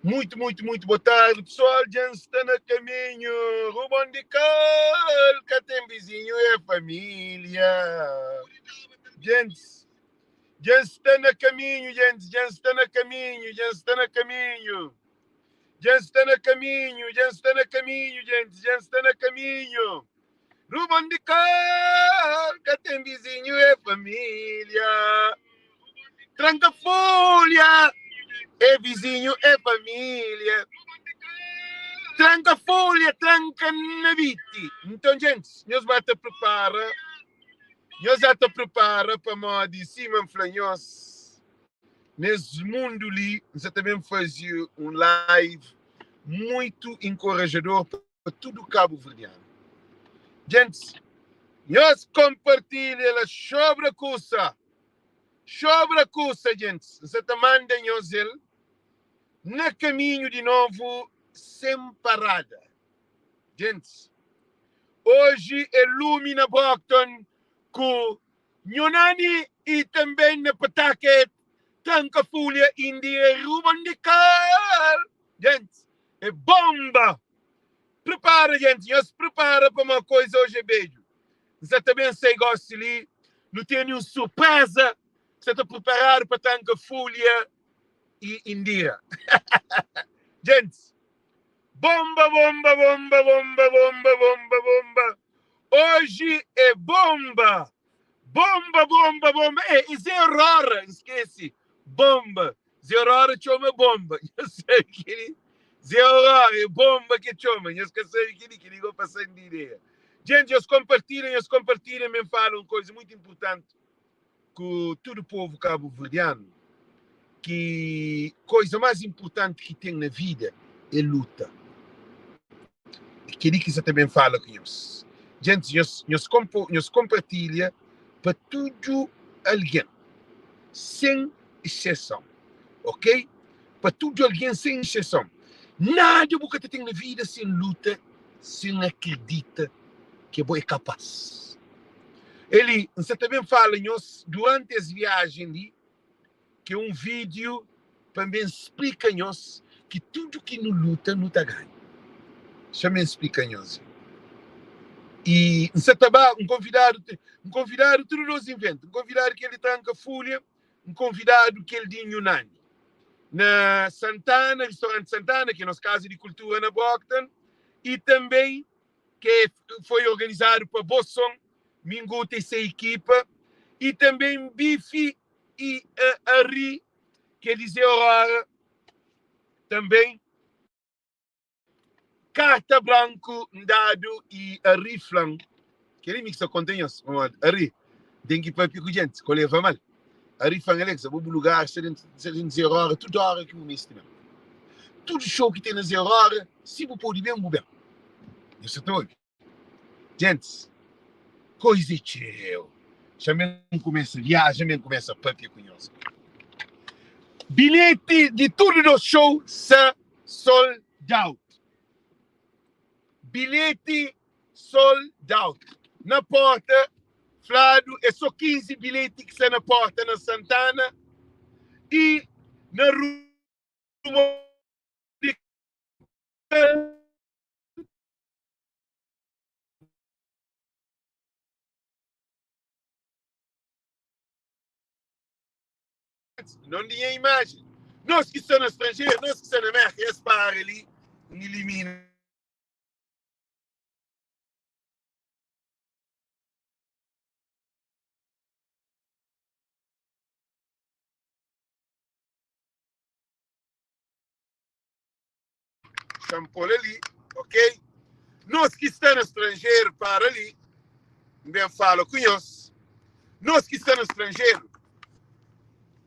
Muito, muito, muito boa tarde, pessoal. Já está na caminho. Rubão de Cal, cá tem vizinho, é família. Gente, já está na caminho, gente. Já está na caminho, já está na caminho. Já está na caminho, já está na caminho, gente. Já está na caminho. Rubão de Cal, cá tem vizinho, é família. Tranca folha, é vizinho, é família. Tranca folha, tranca nabite. Então, gente, nós vai te prepara. Nós já te prepara para modo de cima flanhos. Nesse mundo ali, você também fazia um live muito encorajador para tudo Cabo Verdeano. Gente, nós compartilha ela sobra coisa. Sobra coisa, gente. Você te manda nós ele na caminho de novo sem parada. Gente, hoje é lume na Brockton com Nhonani e também na Pataket, Tranca Folha, India, Ruben de Cal. Gente, é bomba! Prepara, gente, nós prepara para uma coisa hoje é beijo. Você também sei gosta ali, não tem nenhuma surpresa. Você está preparado para Tranca Folha e Indira. Gente, bomba, bomba, bomba, bomba, bomba, bomba, bomba. Hoje é bomba. Bomba, bomba, bomba. É, e Zé Aurora, esquece. Bomba. Zé Aurora chama bomba. Eu sei que ele... Zé Aurora é bomba que chama. Eu esqueci que ele que ligou passando de ideia. Gente, eles compartilhem, eles compartilhem, me falam uma coisa muito importante com todo o povo cabo-verdiano, que coisa mais importante que tem na vida é luta. Aquele que você também fala com eles. Gente, nós, nós, compo, nós compartilha para tudo alguém, sem exceção, ok? Para tudo alguém, sem exceção. Nada que você tem na vida sem luta, sem acredita que você é capaz. Ele, você também fala, nós, durante as viagens ali, que é um vídeo também explica nós que tudo que não luta, não tá ganho. Deixa eu explicar nós. E você tá um convidado, um convidado, tudo nós inventa, um convidado que ele tranca folha, um convidado que ele de Yunani. Na Santana, restaurante Santana, que é nossa casa de cultura na Brockton, e também que foi organizado por Bosson, Minguta e sua equipa, e também Bife e uh, Ari, que é dizer Aurora, também Carta Branco, Ndado e Ari Flan. Aquele mix só contém isso. Ari, tem que ir para pico gente, qual leva mal. Ari Flan, Alexa, vou lugar, se dizer Aurora, toda hora que o mês tem. Tudo show que tem na Zé Aurora, se você pode bem, bem. Eu só estou Gente, coisa tcheu. Já mesmo começa a viagem, mesmo começa a papia com nós. Bilhete de tudo do show sa sold out. Bilhete sold out. Na porta, Flávio, é só 15 bilhetes que está na porta na Santana e na rua de Não tinha imagem. Nós que estamos no estrangeiro, nós que estamos na América, esse para ali, elimina. Shampoo ali, ok? Nós que estamos no estrangeiro, para ali, bem falo com nós. Nós que estamos no estrangeiro,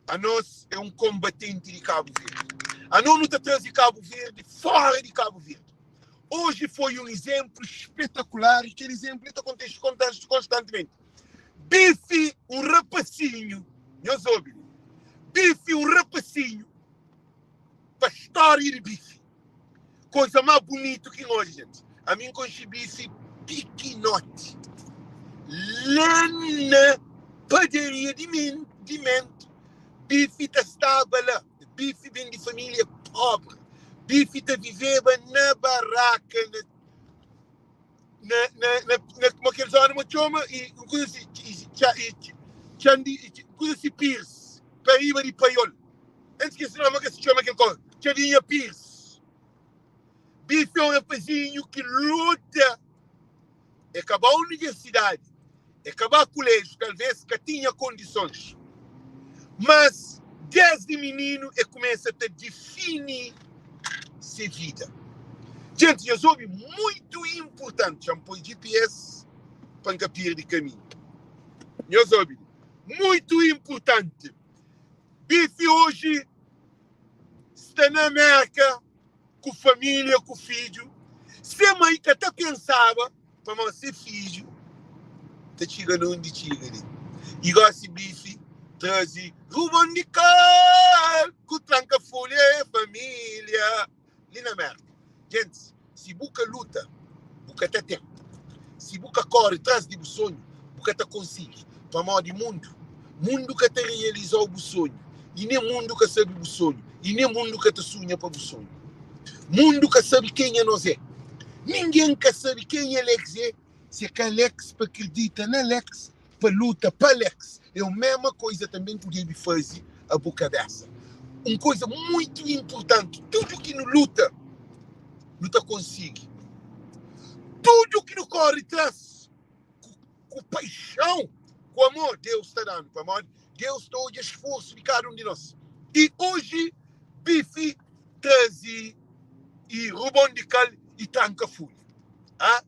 a nós é um combatente de Cabo Verde. A nós não está trazendo Cabo Verde fora de Cabo Verde. Hoje foi um exemplo espetacular e aquele exemplo está acontecendo constantemente. Bife um rapacinho, meus ouve, bife um rapacinho para a história de bife. Coisa mais bonita que hoje, gente. A mim com bife piquinote. Lá na padaria de mim. dimentu, Bifi ta staba la. Bifi ben di família pobri. Bifi ta viveba na baraka, na na na na na kuma kel zona mo txoma i un kuza si i txa i txan di i kuza si Pires pa riba di Paiol. N skese nomi ke si txoma kel koza. Txadinha Pires. Bife é un rapazinhu ki luta. E ka ba universidadi, e ka ba kuleju, talvês ka tinha kondisons. Mas desdi mininu e kumesa ta difini se vida. Djenti, nhos obi, muitu inpurtanti. Txa-m poi GPS pa N ka pirdi kaminhu. Nhos obi, muitu inpurtanti. Bifi oji sta na Merka ku família, ku fidju. Se mai ka ta pensaba pamodi se fidju ta txiga na undi txiga li. I gosi Bifi traze rubon di kal ku tranka fulha e família li na Merka. Gentis, si bu ka luta, bu ka ta ten. Si bu ka kóre tras di bu sonhu, bu ka ta konsigi. Pamodi mundu, mundu ka ta realiza-u bu sonhu i nen mundu ka sabe bu sonhu i nen mundu ka ta sunha pa bu sonhu. Mundu ka sabe kenha nos é. Ningen ka sabe kenha Alex é si é ka Alex pa kridita na Alex, pa luta pa Alex. É o mema koiza tanben ku debe faze a bu kabesa. Un koiza muitu inpurtanti, tudu ki nu luta, nu ta konsigi. Tudu ki nu kóre tras ku paixon, ku amor, Deus ta da-nu. Pamodi Deus ta odja sforsu di kada un di nos. I oji, Bifi traze i rubon di kal i tranka fulha. A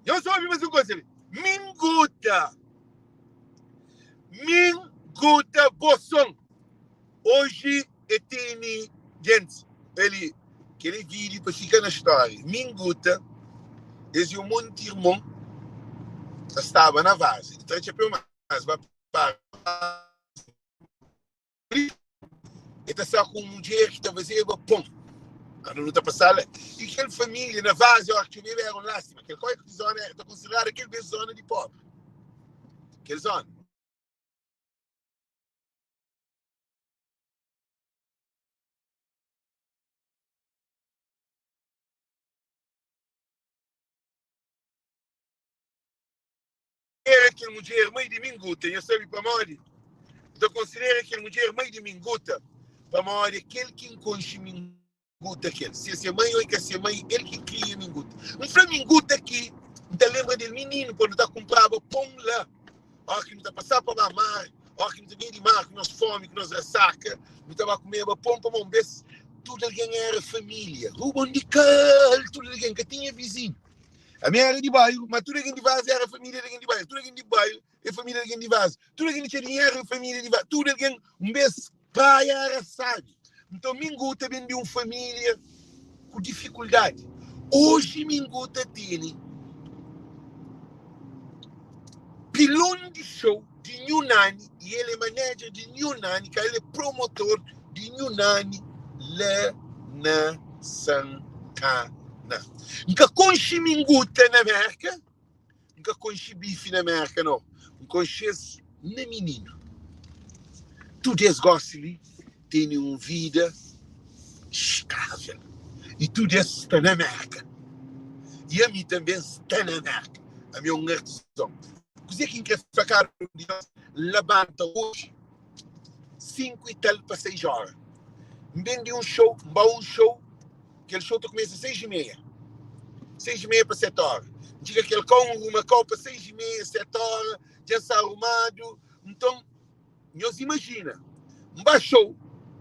Nhos obi mas un koza li. Minguta, minguta bo son. Oji e tene gentis ali kel é vídeo pa fika na stória. Minguta, es e un monti irmon ta staba na vaza di tra txapéu mas ba para e ta sta ku un mudjer ki ta fazeba pon. Anu nu ta pasa la i kel família na vaza óras ki txobeba era un lástima. Kel kói ki zona ta konsideradu kel bes zona di pobri. Kel zona. Era kel mudjer mai di Minguta. Nha sabe pamodi? N ta konsidera kel mudjer mai di Minguta pamodi é kel ki N konxe Minguta kel. Si é se mai ô é ka se mai, el ki kria Minguta. N fla Minguta ki N ta lenbra del mininu kóndu ta kunpraba pon la. Óras ki nu ta pasaba pa ba mar, óras ki nu ta binha di mar ku nos fómi, ku nos rasaka, nu ta ba kumeba pon pamodi un bês tudu algen éra família. Rubon di kal tudu algen, ka tinha vizinhu. Ami éra di bairu, ma tudu algen di Vazi éra família di algen di bairu. Tudu algen di bairu é família di algen di Vazi. Tudu algen di Txadinha éra família di Vazi. Tudu algen, un bês, praia éra sábi. Nton, Mingu ta ben di un família ku difikuldadi. Oji Mingu ta tene pilon di xou di Nhu Nani i el é manager di Nhu Nani, ka el é promotor di Nhu Nani la na Santana. N ka konxe Minguta na Merka, N ka konxe Bifi na Merka no, N konxe-s na mininu. Tudu es gosi li tene un vida estável i tudu es sta na Merka. I ami tanbe N sta na Merka. Ami é un artizon. Kuzê ki N krê fla kada un di nhos, N labanta oji 5 i tal pa 6 óra. N ben di un xou, N ba un xou, kel xou ta kumesa 6 i meia. 6 i meia pa 7 óra. N txiga kel kau, N ruma kau pa 6 i meia, 7 óra, dja N sta arumadu. Nton, Nhos imajina, N ba xou,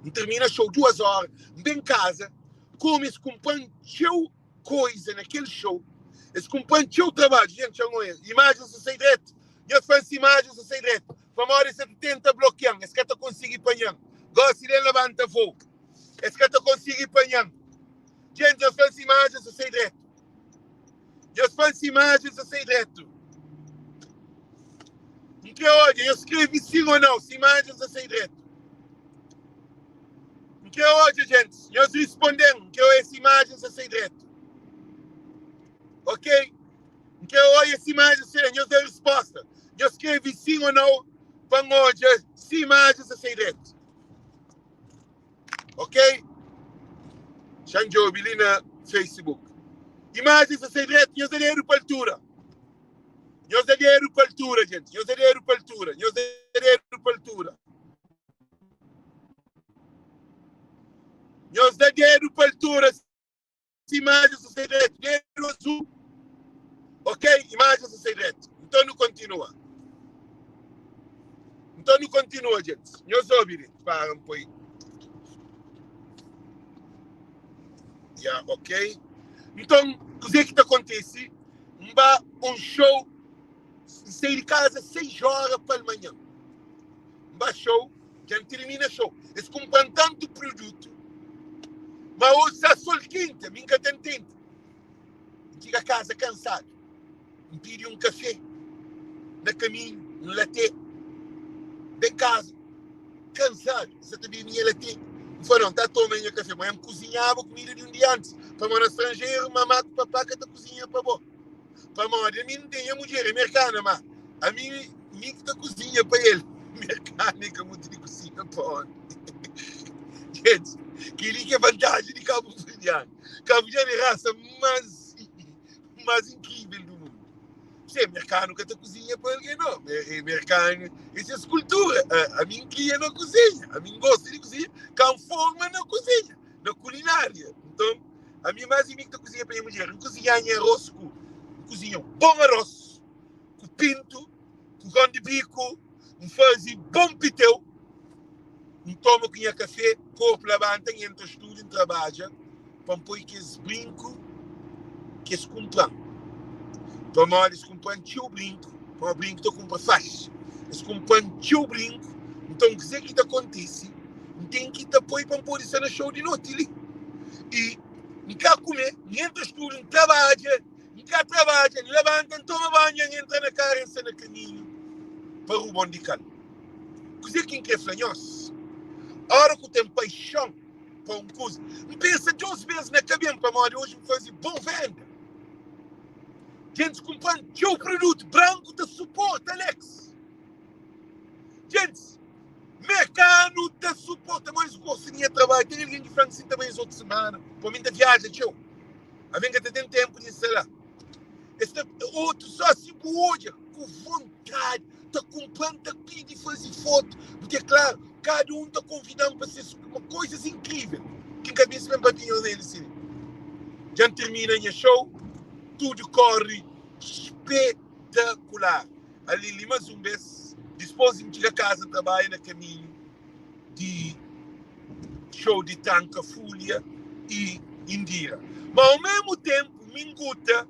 N tirmina xou duas óra, N ben kaza, komu es kunpra-m txeu koiza na kel xou, es kunpra-m txeu trabadju. Dja N txeu oia, imajen sa sai dretu? Nhos fla-m si imajen sa sai dretu, pamodi es sa ta tenta blokia-m, es ka ta konsigi panha-m. Gósi li N labanta vou, es ka ta konsigi panha-m. Dja nhos fla-m si imajen sa sai dretu. Nhos fla-m si imajen sa sai dretu. N kre odja, nhos skrebe sin ô nau si imajen sa sai dretu. N kre odja, gentis, nhos risponde-m, N kre oia si imajen sa sai dretu. Ok? N kre oia si imajen sa sai dretu. Nhos da risposta. Nhos skrebe sin ô nau. Pa N odja si imajen sa sai dretu. Ok? Xa N djobe li na Facebook. Imajen sa sai dretu, nhos da dedu pa altura. Nhos da dedu pa altura, gente. Nhos da dedu pa altura. Nhos da dedu pa altura. Nhos da dedu pa altura. Si imajen sa sai dretu. Dedu azul. Ok, imajen sa sai dretu. Nton nu kontinua. Nton nu kontinua, gente. Nhos obi li. Para N poi. Ya, ok. Nton, kuzê ki ta kontise? N ba un show, N sai di kaza 6 óra palmanhan. N ba show, dja N tirmina show. Es kunpra-m tantu produtu, ma oji sta sol kenti, ami N ka ta ntende. N txiga kaza kansadu, N pidi un kafé na kaminhu, un laté. N ben kaza kansadu, N sa ta bebe nha laté. N fla, Nau, N ta toma nha kafé. Ma N kuzinhaba kumida di un dia antis, pamodi na stranjeru mamá ku papá ka ta kuzinha pa bo. Pamodi ami N ten nha mudjer é merkana, má ami mi ki ta kuzinha pa el. Merkana é ka mutu di kuzinha pa ómi. Gente, kel-li ki é vantaji di kabuverdianu. Kabuverdianu é rasa más más inkrível du mundu. Se merkanu ka ta kuzinha pa algen, no. Merkanu, é ses kultura. Ami N kria na kuzinha, ami N gosta di kuzinha, ka N forma na kuzinha, na kulinária. Nton, Ami más é mi ki ta kuzinha pa nha mudjer. N kuzinha nha arroz ku N kuzinha un bon arroz ku pintu, ku grão de bico, N faze bon piteu, N toma ku nha kafé, korpu labanta, N entra studiu, N trabadja pa N poi kes brinku ki es kunpra-m. Pamodi es kunpra-m txeu brinku, pamodi brinku ta kunpra faxi. Es kunpra-m txeu brinku, nton kuzê ki ta kontise? N ten ki ta poi pa N pode sta na xou di noti li. I N ka kume, N entra studu, N trabadja, N ka trabadja, N labanta, N toma banhu, N entra na karu, N sta na kaminhu pa Rubon di Kal. Kuzê ki N krê fla nhos? Óra ku ten paixon pa un kuza, N pensa dôs bês na ka ben, pamodi oji N faze bon venda. Gentis kunpra-m txeu produtu. Branku ta suporta Alex. Gentis, Merkanu ta suporta ma es gosta di nha trabadju. Ten algen ki fla-m si N ta bai es otu simana, pamodi N ta viaja txeu. Alvês N ka ta ten ténpu di sta la. Es ta otu só si bu odja ku vontadi ta kunpra-m, ta pidi faze fotu. Purki é klaru, kada un ta konvida-m pa ses koizas inkrível ki N ka meste ben papia nhos na el si. Dja N tirmina nha xou, tudu kóre spetakular. Ali li mas un bes, dispos di N txiga kaza N trabadja na kaminhu di show di Tranka Fulha i Indira. Ma au mesmu tempu mi Nguta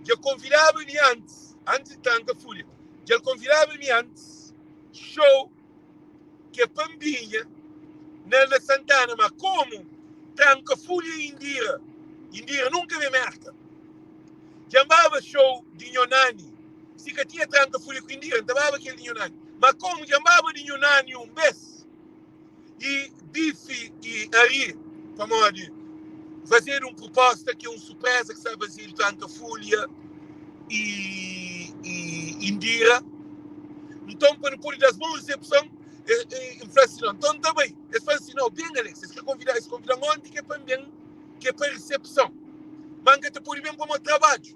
dja konvidaba mi antis, antis di Tranka Fulha, dja el konvidaba mi antis show ki é pa N binha na na Santana, ma komu Tranka Fulha i Indira, Indira nunka ben Merka. Dja N baba show di Nho Nani, si ka tinha tranka fulha ku Indira, N ta baba kel di Nho Nani. Ma komu dja N baba di Nho Nani un bes, i Bifi i Ari, pamodi fazedu un pruposta ki é un surpreza ki sta fazedu tranka fulha i Indira, nton pa nu pode da-s bon resepson, N fla si no, nton N ta bai. Es fla si no, ben Alex, es kre konvida, es konvida-m onti ki é pa N ben. ki é pa resepson, ma N ka ta pode ben pamodi trabadju.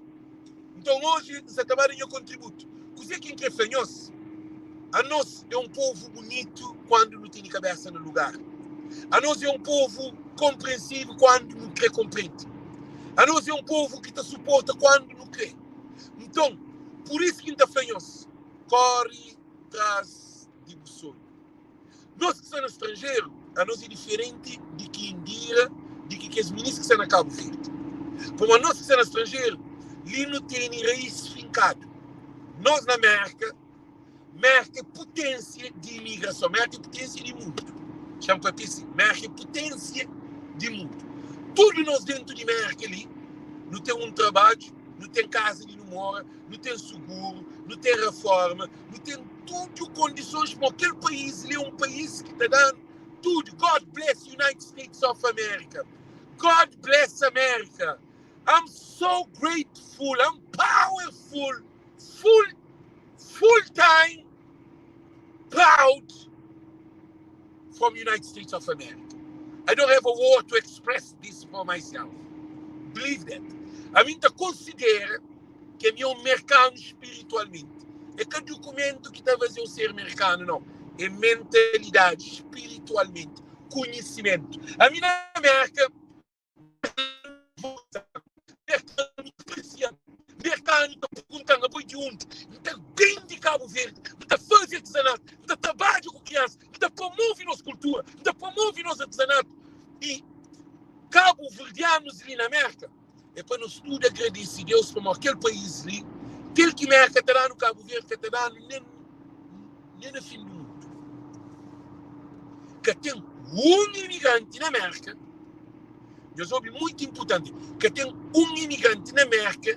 Nton, oji N sta ta ba da nha kontributu. Kuzê ki N krê fla nhos? Anos é un povu bunitu kuandu nu tene kabésa na lugar. Anos é un povu konprensivu kuandu nu krê konprende. Anos é un povu ki ta suporta kuandu nu krê. Nton, pur isu ki N ta fla nhos, kóre tras di bu sonhu. Nos ki sta na stranjeru, anos é diferenti di ki Indira, di ki kes minis ki sta na Kabu Verdi. Pamodi nos ki sta na stranjeru, li nu tene rais finkadu. Nos na Merka, Merka é putensia di imigrason, Merka é putensia di mundu. Xa-m papia si, Merka é putensia di mundu. Tudu nos dentu di Merka li, nu ten un trabadju, nu ten kaza di nu mora, nu ten suguru, nu ten reforma, nu ten tudu kondisons mo kel país li é un país ki ta danu tudu. God bless United States of America. God bless America. I'm so grateful, I'm powerful, full, full time. proud from United States of America. I don't have a word to express this for myself. Believe that. Ami N ta konsidera ki ami é un merkanu spiritualmenti. É ka dukumentu ki ta faze-u ser merkanu, nau. É mentalidadi, spiritualmenti, konhisimentu. Ami na Merka, Merkanu ta pergunta-m, Abo é di undi? N ta ben di Kabu Verdi, N ta faze artizanatu, N ta trabadja ku kriansa, N ta promove nos kultura, N ta promove nos artizanatu. I kabuverdianus li na Merka, é pa nos tudu agradese Deus pamodi kel país li, kel ki Merka ta da-nu, Kabu Verdi ka ta da-nu nen nen na fin di mundu. Ka ten un imigranti na Merka. Nhos obi muitu inpurtanti, ka ten un imigranti na Merka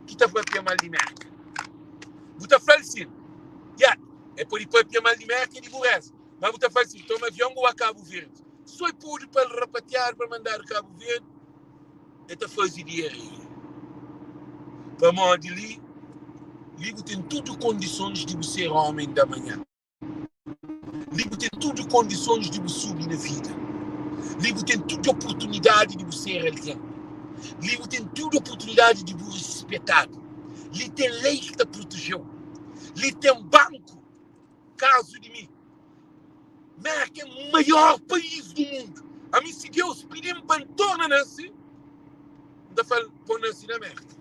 ki ta papia mal di Merka. Bu ta fla-l sin, ya, e pode papia mal di Merka di bureza, ma bu ta fla-l sin, toma avion bu ba Kabu Verdi. So e pode pa-l rapatiadu, pa-l mandadu Kabu Verdi, e ta faze diarreia. Pamodi li, li bu ten tudu kondisons di bu ser omen da manha. Li bu ten tudu kondisons di bu subi na vida. Li bu ten tudu oportunidadi di bu ser algen. Li bu ten tudu oportunidadi di bu rispetadu. Li ten lei ki ta proteje-u. Li ten banku. Kazu di mi, Merka é maior país du mundu. Ami si Deus pidi-m pa N torna nase, N ta fla-l pa N nase na Merka.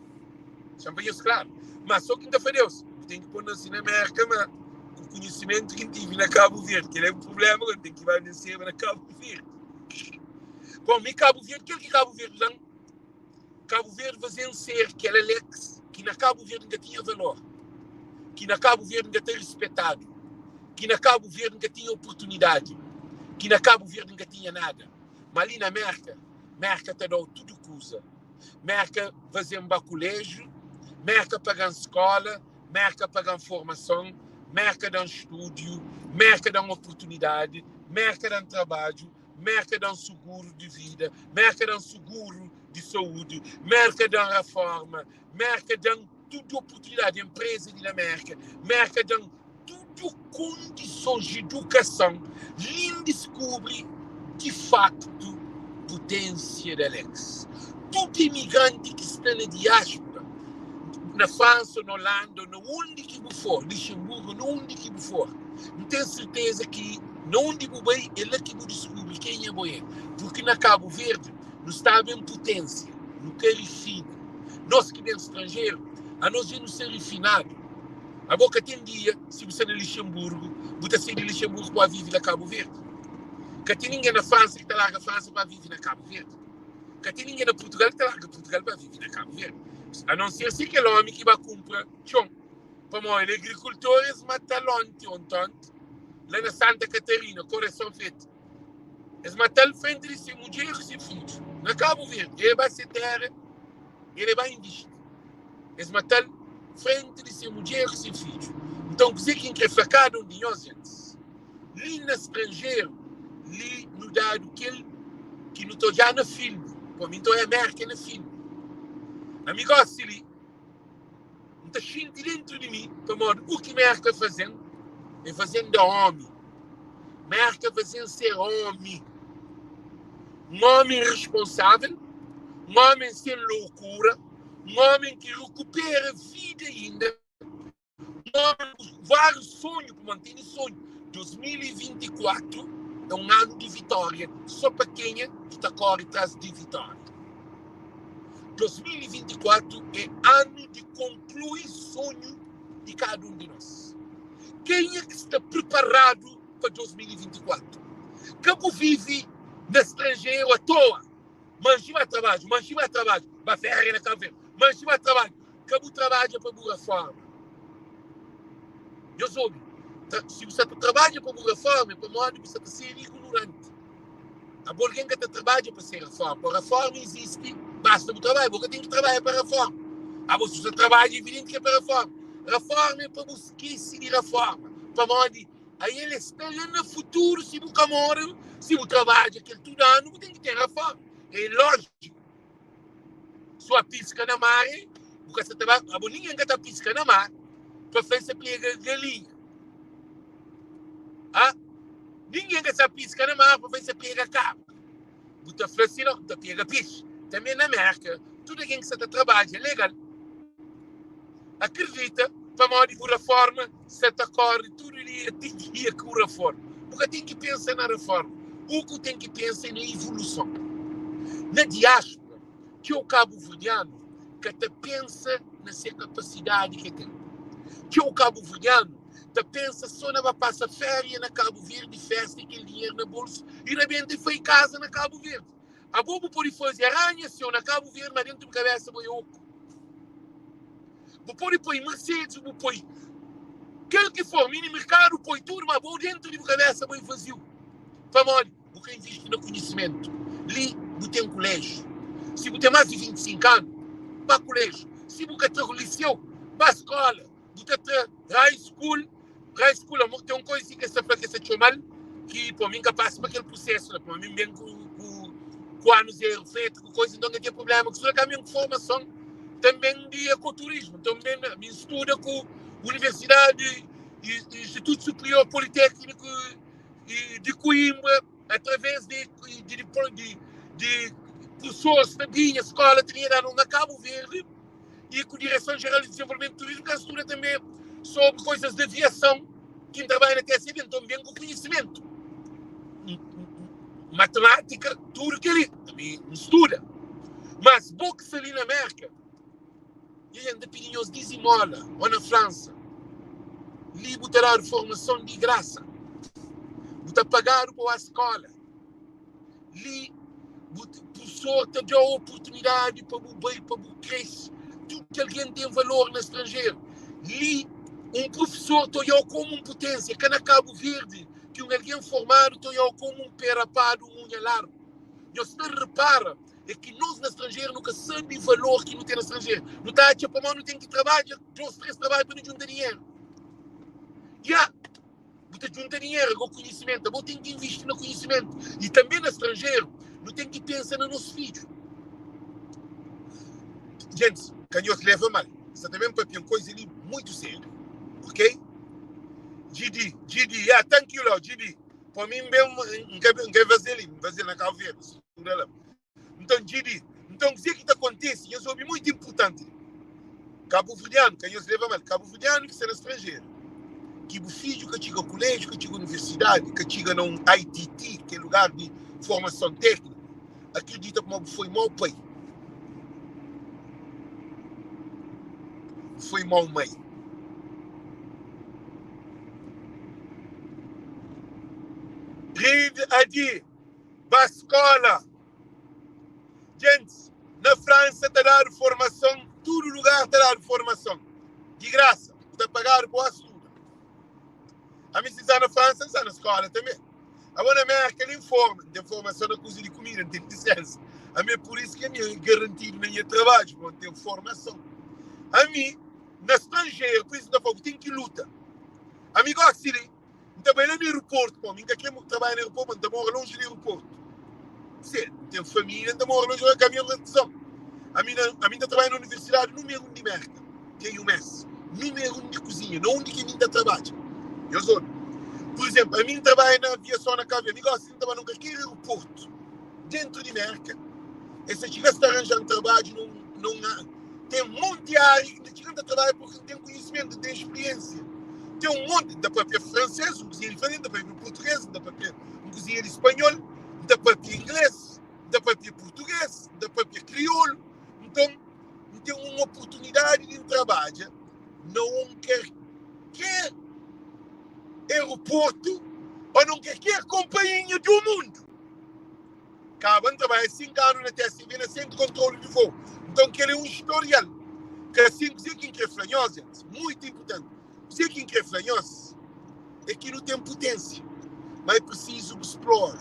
Xa-m pa nhos klaru. Má sô ki N ta fla Deus, bu ten ki pô-m nase na Mérka, má ku konhisimentu ki N tive na Kabu Verdi. Kel-la é un prubléma, N ten ki ba naseba na Kabu Verdi. Bom, mi Kabu Verdi, kel ki Kabu Verdi da-m, Kabu Verdi faze-m ser kel Alex ki na Kabu Verdi N ka tinha valor, ki na Kabu Verdi N ka ta rispetadu, ki na Kabu Verdi N ka tinha oportunidadi, ki na Kabu Verdi N ka tinha nada. Má li na Mérka, Mérka ta da-u tudu kuza. Merka faze-m ba kuléjiu, Merka paga-m skóla, Merka paga-m formason, Merka da-m stúdiu, Merka da-m oportunidadi, Merka da-m trabadju, Merka da-m suguru di vida, Merka da-m suguru di saúdi, Merka da-m rafórma, Merka da-m tudu oportunidadi, enpreza di na Merka, Merka da-m tudu kondisons di idukason li N diskubri di faktu putensia di Alex. Tudu imigranti ki sta na diaspura, na Fransa, na Olanda, na undi ki bu for, Lixenburgu, na undi ki bu for, N ten serteza ki na undi bu bai é la ki bu diskubri kenha bo é. Purki na Kabu Verdi nu staba en putensia, nu ka rifina. Nos ki ben stranjeru, anos dja nu sta rifinadu. Abo ka ten dia si bu sta na Lixenburgu, bu ta sai di Lixenburgu pa vive na Kabu Verdi. Ka ten ningen na Fransa ki ta larga Fransa pa vive na Kabu Verdi. Ka ten ningen na Purtugal ki ta larga Purtugal pa vive na Kabu Verdi. A non ser si kel omi ki ba kunpra txon. Pamodi el é agrikultor, es mata-l onti, ontonti, la na Santa Katarina, koreson fetu. Es mata-l frenti di se mudjer ku se fidju, na Kabu Verdi. El ba se tera, el ba invisti. Es mata-l frenti di se mudjer ku se fidju. Nton, kuzê ki N krê fla kada un di nhos, gentis, li na stranjeru, li nu dadu kel ki nu ta odja na filmi. Pô, mi N ta odja Mérka na filmi. Ami gósi li, N ta xinti déntu di mi pamodi u ki Mérka faze-m, el faze-m da ómi. Mérka faze-m ser ómi. Un ómi responsável, un ómi sen lokura, un ómi ki rekupera vida inda, un ómi ku várius sonhu, pamodi N tene sonhu. 2024 é un anu di vitória sô pa kenha ki ta kóre tras di vitória. 2024 é anu di konklui sonhu di kada un di nos. Kenha ki sta priparadu pa 2024? Ka bu vive na stranjeru atoa. Manxi ba trabadju, manxi ba trabadju, ba féria na Kabu Verdi, manxi ba trabadju. Ka bu trabadja pa bu reforma. Nhos obi, si bu sta ta trabadja pa bu reforma é pamodi bu sta ta ser ignoranti. Abo algen ka ta trabadja pa se reforma. Pa reforma izisti, basta bu trabadja. Bo ka ten ki trabadja pa reforma. Abo si bu sta trabadja, evidenti ki é pa reforma. Reforma é pa bu skese di reforma. Pamodi ael é sta la na futuru, si bu ka more, si bu trabadja kel tudu anu, bu ten ki ten reforma. É lójiku. Sua piska na mar, bu ka sta ta ba, abo ningen ka ta piska na mar pa fla el sta pega galinha. Ah, ningen ka sa piska na mar pa bai sa pega kabra. Bu ta fla si, no, ta pega pexi. Tanbe na Merka, tudu algen ki sa ta trabadja legal, akredita pamodi bu raforma sa ta kori tudu dia ti dia ki bu raforma. Bu ka ten ki pensa na raforma, u ku ten ki pensa é na ivoluson. Na diaspora, txeu kabuverdianu ka ta pensa na se kapasidadi ki el ten. Txeu kabuverdianu ta pensa so na ba pasa feria na Kabu Verdi, festa i kel dinheru na bolsu i rabenta i fai kaza na Kabu Verdi. Abo bu pode faze aranha seu na Kabu Verdi, ma dentu bu kabesa bo é oku. Bu pode poi Mercedes, bu poi kel ki for, mini merkadu, poi tudu, ma bo dentu di bu kabesa bo é vaziu. Pamodi? Bu ka invisti na konhisimentu. Li bu ten kuléjiu. Si bu ten más di 25 anu, ba kuléjiu. Si bu ka tra liseu, ba skóla. Bu ta tra high school. High school, amor, ten un koza si ki es ta fla ki es ta txoma-l, ki pô, mi N ka pasa pa kel prusésu la, pamodi mi N ben ku, ku, ku anu zeru fetu, ku koza, nton N ka ten prubléma ku studa. Ka mi N ku formason tanben di ekoturismu. Nton N ben, mi N studa ku Universidadi, Institutu Superior Politékniku di Coimbra, através di di di di professores ta binha skola ta binha danu na Cabo Verde e ku Direção Geral de Desenvolvimento de Turismo ka estuda também sobre coisas de aviação que trabalha na TSB, então bem com conhecimento matemática, tudo que ali também estuda. Mas boxe ali na América e ainda pedinhos dizimola ou na França li bu ta dadu formason di grasa bu ta pagadu pa ba skola li bu professor ta dau oportunidadi pa bu bai pa bu krese tudu ki algen ten valor na stranjeru li un professor ta odjau komu un putensia ka na Kabu Verdi ki un algen formadu ta odjau komu un pé rapadu un unha largu nhos ta repara é ki nos na stranjeru nu ka sabe valor ki nu ten na stranjeru nu ta atxa pamodi nu ten ki trabadja dos tres trabadju pa nu djunta dinheru ya bu ta djunta dinheru agora konhisimentu abo ten ki invisti na konhisimentu i tanbe na stranjeru nu ten ki pensa na nos fidju gente ka nhos leva mal sta ta ben papia un koisa li muito sério ok GD GD yeah thank you Leo GD pa mim ben n ka n ka vaselina n vaselina na Cabo Verde estuda la nton GD nton kuzê ki ta kontise nhos obi muito importanti Kabuverdianu ka nhos leva mal Kabuverdianu ki sta na stranjeru ki bu fidju ka txiga kuléjiu ka txiga universidadi ka txiga na un ITT ki é lugar di formason tékniku akredita kuma bu foi mau pai bu foi mau mai. Read Adi ba skola. Gentis, na Fransa ta dadu formason, tudu lugar ta dadu formason di grasa, bu ta pagadu pa ba studa. Ami si N sta na Fransa, N sta na skola tanbe. Abo na Merka li N forma, N ten formason na kuza di kumida, N ten lisensa. Ami é pur isu ki ami é garantidu na nha trabadju, pamodi N ten formason. Ami na stranjeru, pur isu N ta fla, bu ten ki luta. Ami gosi li, N ta bai la na aeroportu, pamodi mi N ka kre trabadja na aeroportu, ma N ta mora lonji di aeroportu. Se N ten familia, N ta mora lonji, ka ami é un artizon. Ami na, ami N ta trabadja na universidadi numeru un di Merka, ki é UMass, numeru un di kuzinha, na undi ki ami N ta trabadja. Nhos obi. Pur izénplu, ami N trabadja na aviason na Kabu Verdi, mi gosi N ta ba na kalker aeroportu dentu di Merka, es ta txiga es ta ranja-m trabadju na un, na un Ten monti ária ki N ta txiga N ta trabadja purki N ten konhisimentu, N ten spriensia. Ten un monti, N ta papia fransês, un kuzinha diferenti, N ta papia purtugês, N ta papia un kuzinha di spanhol, N ta papia inglês, N ta papia purtugês, N ta papia kriolu. Nton, N ten un oportunidadi di N trabadja na un kerker aeroportu ô na un kerker konpainha di un mundu. Kaba N trabadja 5 anu na TSV na Sentru Kontrolu di Voo. Nton kel é un storial. Ka asin kuzê ki N kre fla nhos, gentis, muitu inpurtanti, kuzê ki N kre fla nhos é ki nu ten putensia, ma é prisizu bu splora.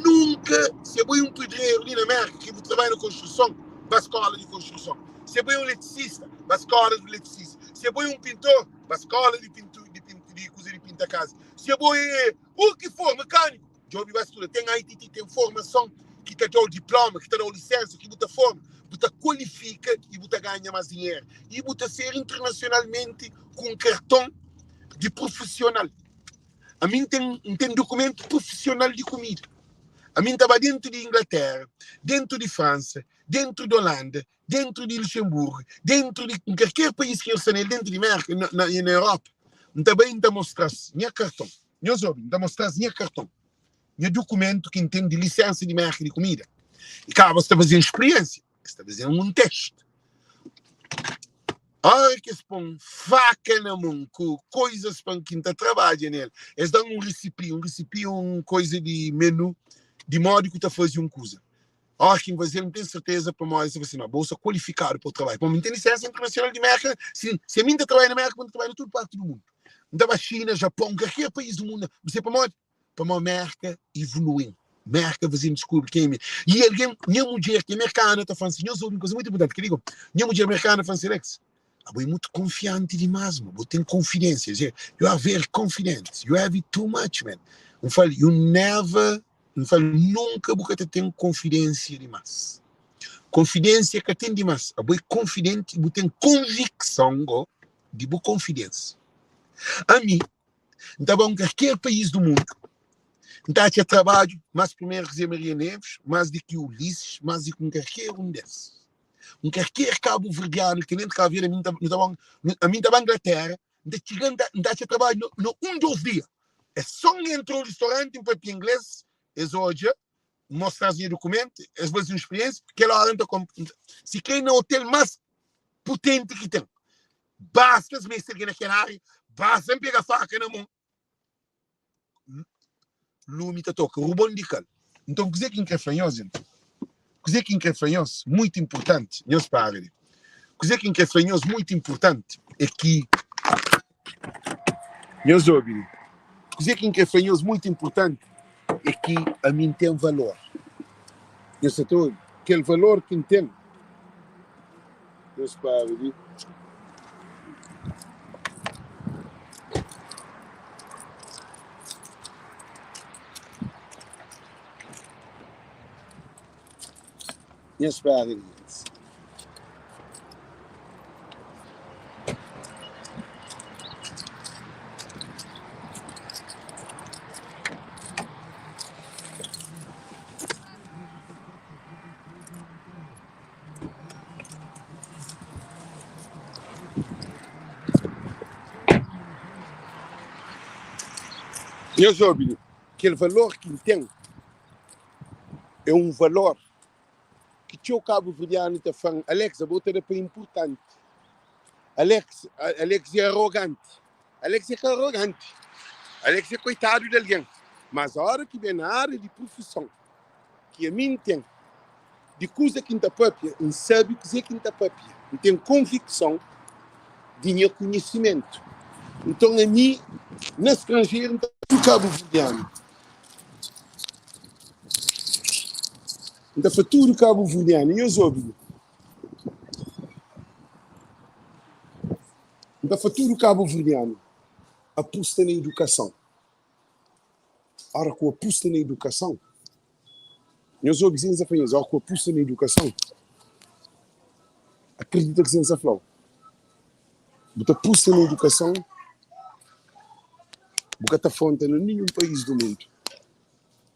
Nunka, si abo é un pedreru li na Merka ki bu trabadja na konstruson, ba skola di konstruson. Si abo é un eletricista, ba skola di eletricista. Si abo é un pintor, ba skola di pintu, di pintu, di kuza di pinta kaza. Si abo é u ki for, mekaniku, Djobe ba studa. Ten ITT, ten formason ki ta da-u diploma, ki ta da-u lisensa, ki bu ta forma, bu ta kualifika i bu ta ganha más dinheru. I bu ta ser internasionalmenti ku un karton di profisional. Ami N ten, N ten dukumentu prufisional di kumida. Ami N ta ba dentu di Inglatéra, dentu di Fransa, dentu di Olanda, dentu di Luxemburgu, dentu di kalker país ki nhos sta nel, dentu di Mérka, na, na, na Europa. N ta bai N ta mostra-s nha karton. Nhos obi, N ta mostra-s nha karton, nha dukumentu ki N ten di lisensa di Mérka di kumida. I kaba es ta faze-m spriensia, es ta faze-m un testi. Óra ki es pô-m faka na mon ku koizas pa ki N ta trabadja nel, es da-m un risipi, un risipi, un koiza di menu di modi ku ta faze un kuza. Óra ki N faze-l, N ten serteza pamodi es ta fla si, No, bo sta kualifikadu pa bu trabadja. Pamodi N ten lisensa internasional di Mérka, si si ami N ta trabadja na Mérka, N ta trabadja na tudu parti di mundu. N ta ba Xina, Japon, kalker país di mundu. Bu sabe pamodi? Pamodi Merka evoluin. Merka faze-m diskubri ken é mi. I algen, nha mudjer ki é merkana ta fla-m si, nhos obi un kuza mutu inportanti, kel-li go, nha mudjer merkana fla-m si, Alex, abo é mutu konfianti dimás, ma bo ten konfidénsia, you are very confident, you have it too much, man. N fla-l, you never, N fla-l, nunka bu ka ta ten konfidénsia dimás. Konfidénsia ka ten dimás. Abo é konfidenti, bu ten konvikson go di bu konfidénsia. Ami, N ta ba un kalker país du mundu, N ta atxa trabadju más primeru ki Zé Maria Neves, más di ki Ulisses, más di ki un kalker un des. Un kalker kabuverdianu ki ten dentru di Kabu Verdi, ami N ta, N ta ba, ami N ta ba Inglatéra, N ta txiga, N ta, N ta atxa trabadju na, na un, dos dia. É só N entra un ristoranti, N papia inglês, es odja, N mostra-s nha dukumentu, es faze un spiriénsia, kel óra N ta, si krê na otel más putenti ki ten. Basta es meste algen na kel ária, basta N pega faka na mon, lumi ta toka rubon di kal. Nton, kuzê ki N krê fla nhos, jenti? Kuzê ki N krê fla nhos, mutu inportanti, nhos para li. Kuzê ki N krê fla nhos, mutu inportanti, é ki nhos obi li. Kuzê ki N krê fla nhos, mutu inportanti, é ki ami N ten valor. Nhos sa ta obi? Kel valor ki N ten. Nhos para li. Nhos para li. Nhos obi li, kel valor ki N ten é un valor ki txeu kabuverdianu ta fla-m, Alex, abo ta da pa inpurtanti. Alex, Alex é aroganti. Alex é ka aroganti. Alex é koitadu di algen. Mas óra ki ben na ária di profison ki ami N ten, di kuza ki N ta pâpia, N sabe kuzê ki N ta pâpia. N ten konvikson di nha konhisimentu. Nton, ami na stranjeru N ta fla tudu kabuverdianu, N ta fla tudu kabuverdianu, nhos obi-m, N ta fla tudu kabuverdianu, apusta na idukason. Ora ku apusta na idukason, nhos obi kuzê ki N sta fla nhos, ora ku apusta na idukason, akredita kuzê ki N sta fla-u. Bu ta apusta na idukason, bu ka ta fronta na ninhun país du mundu,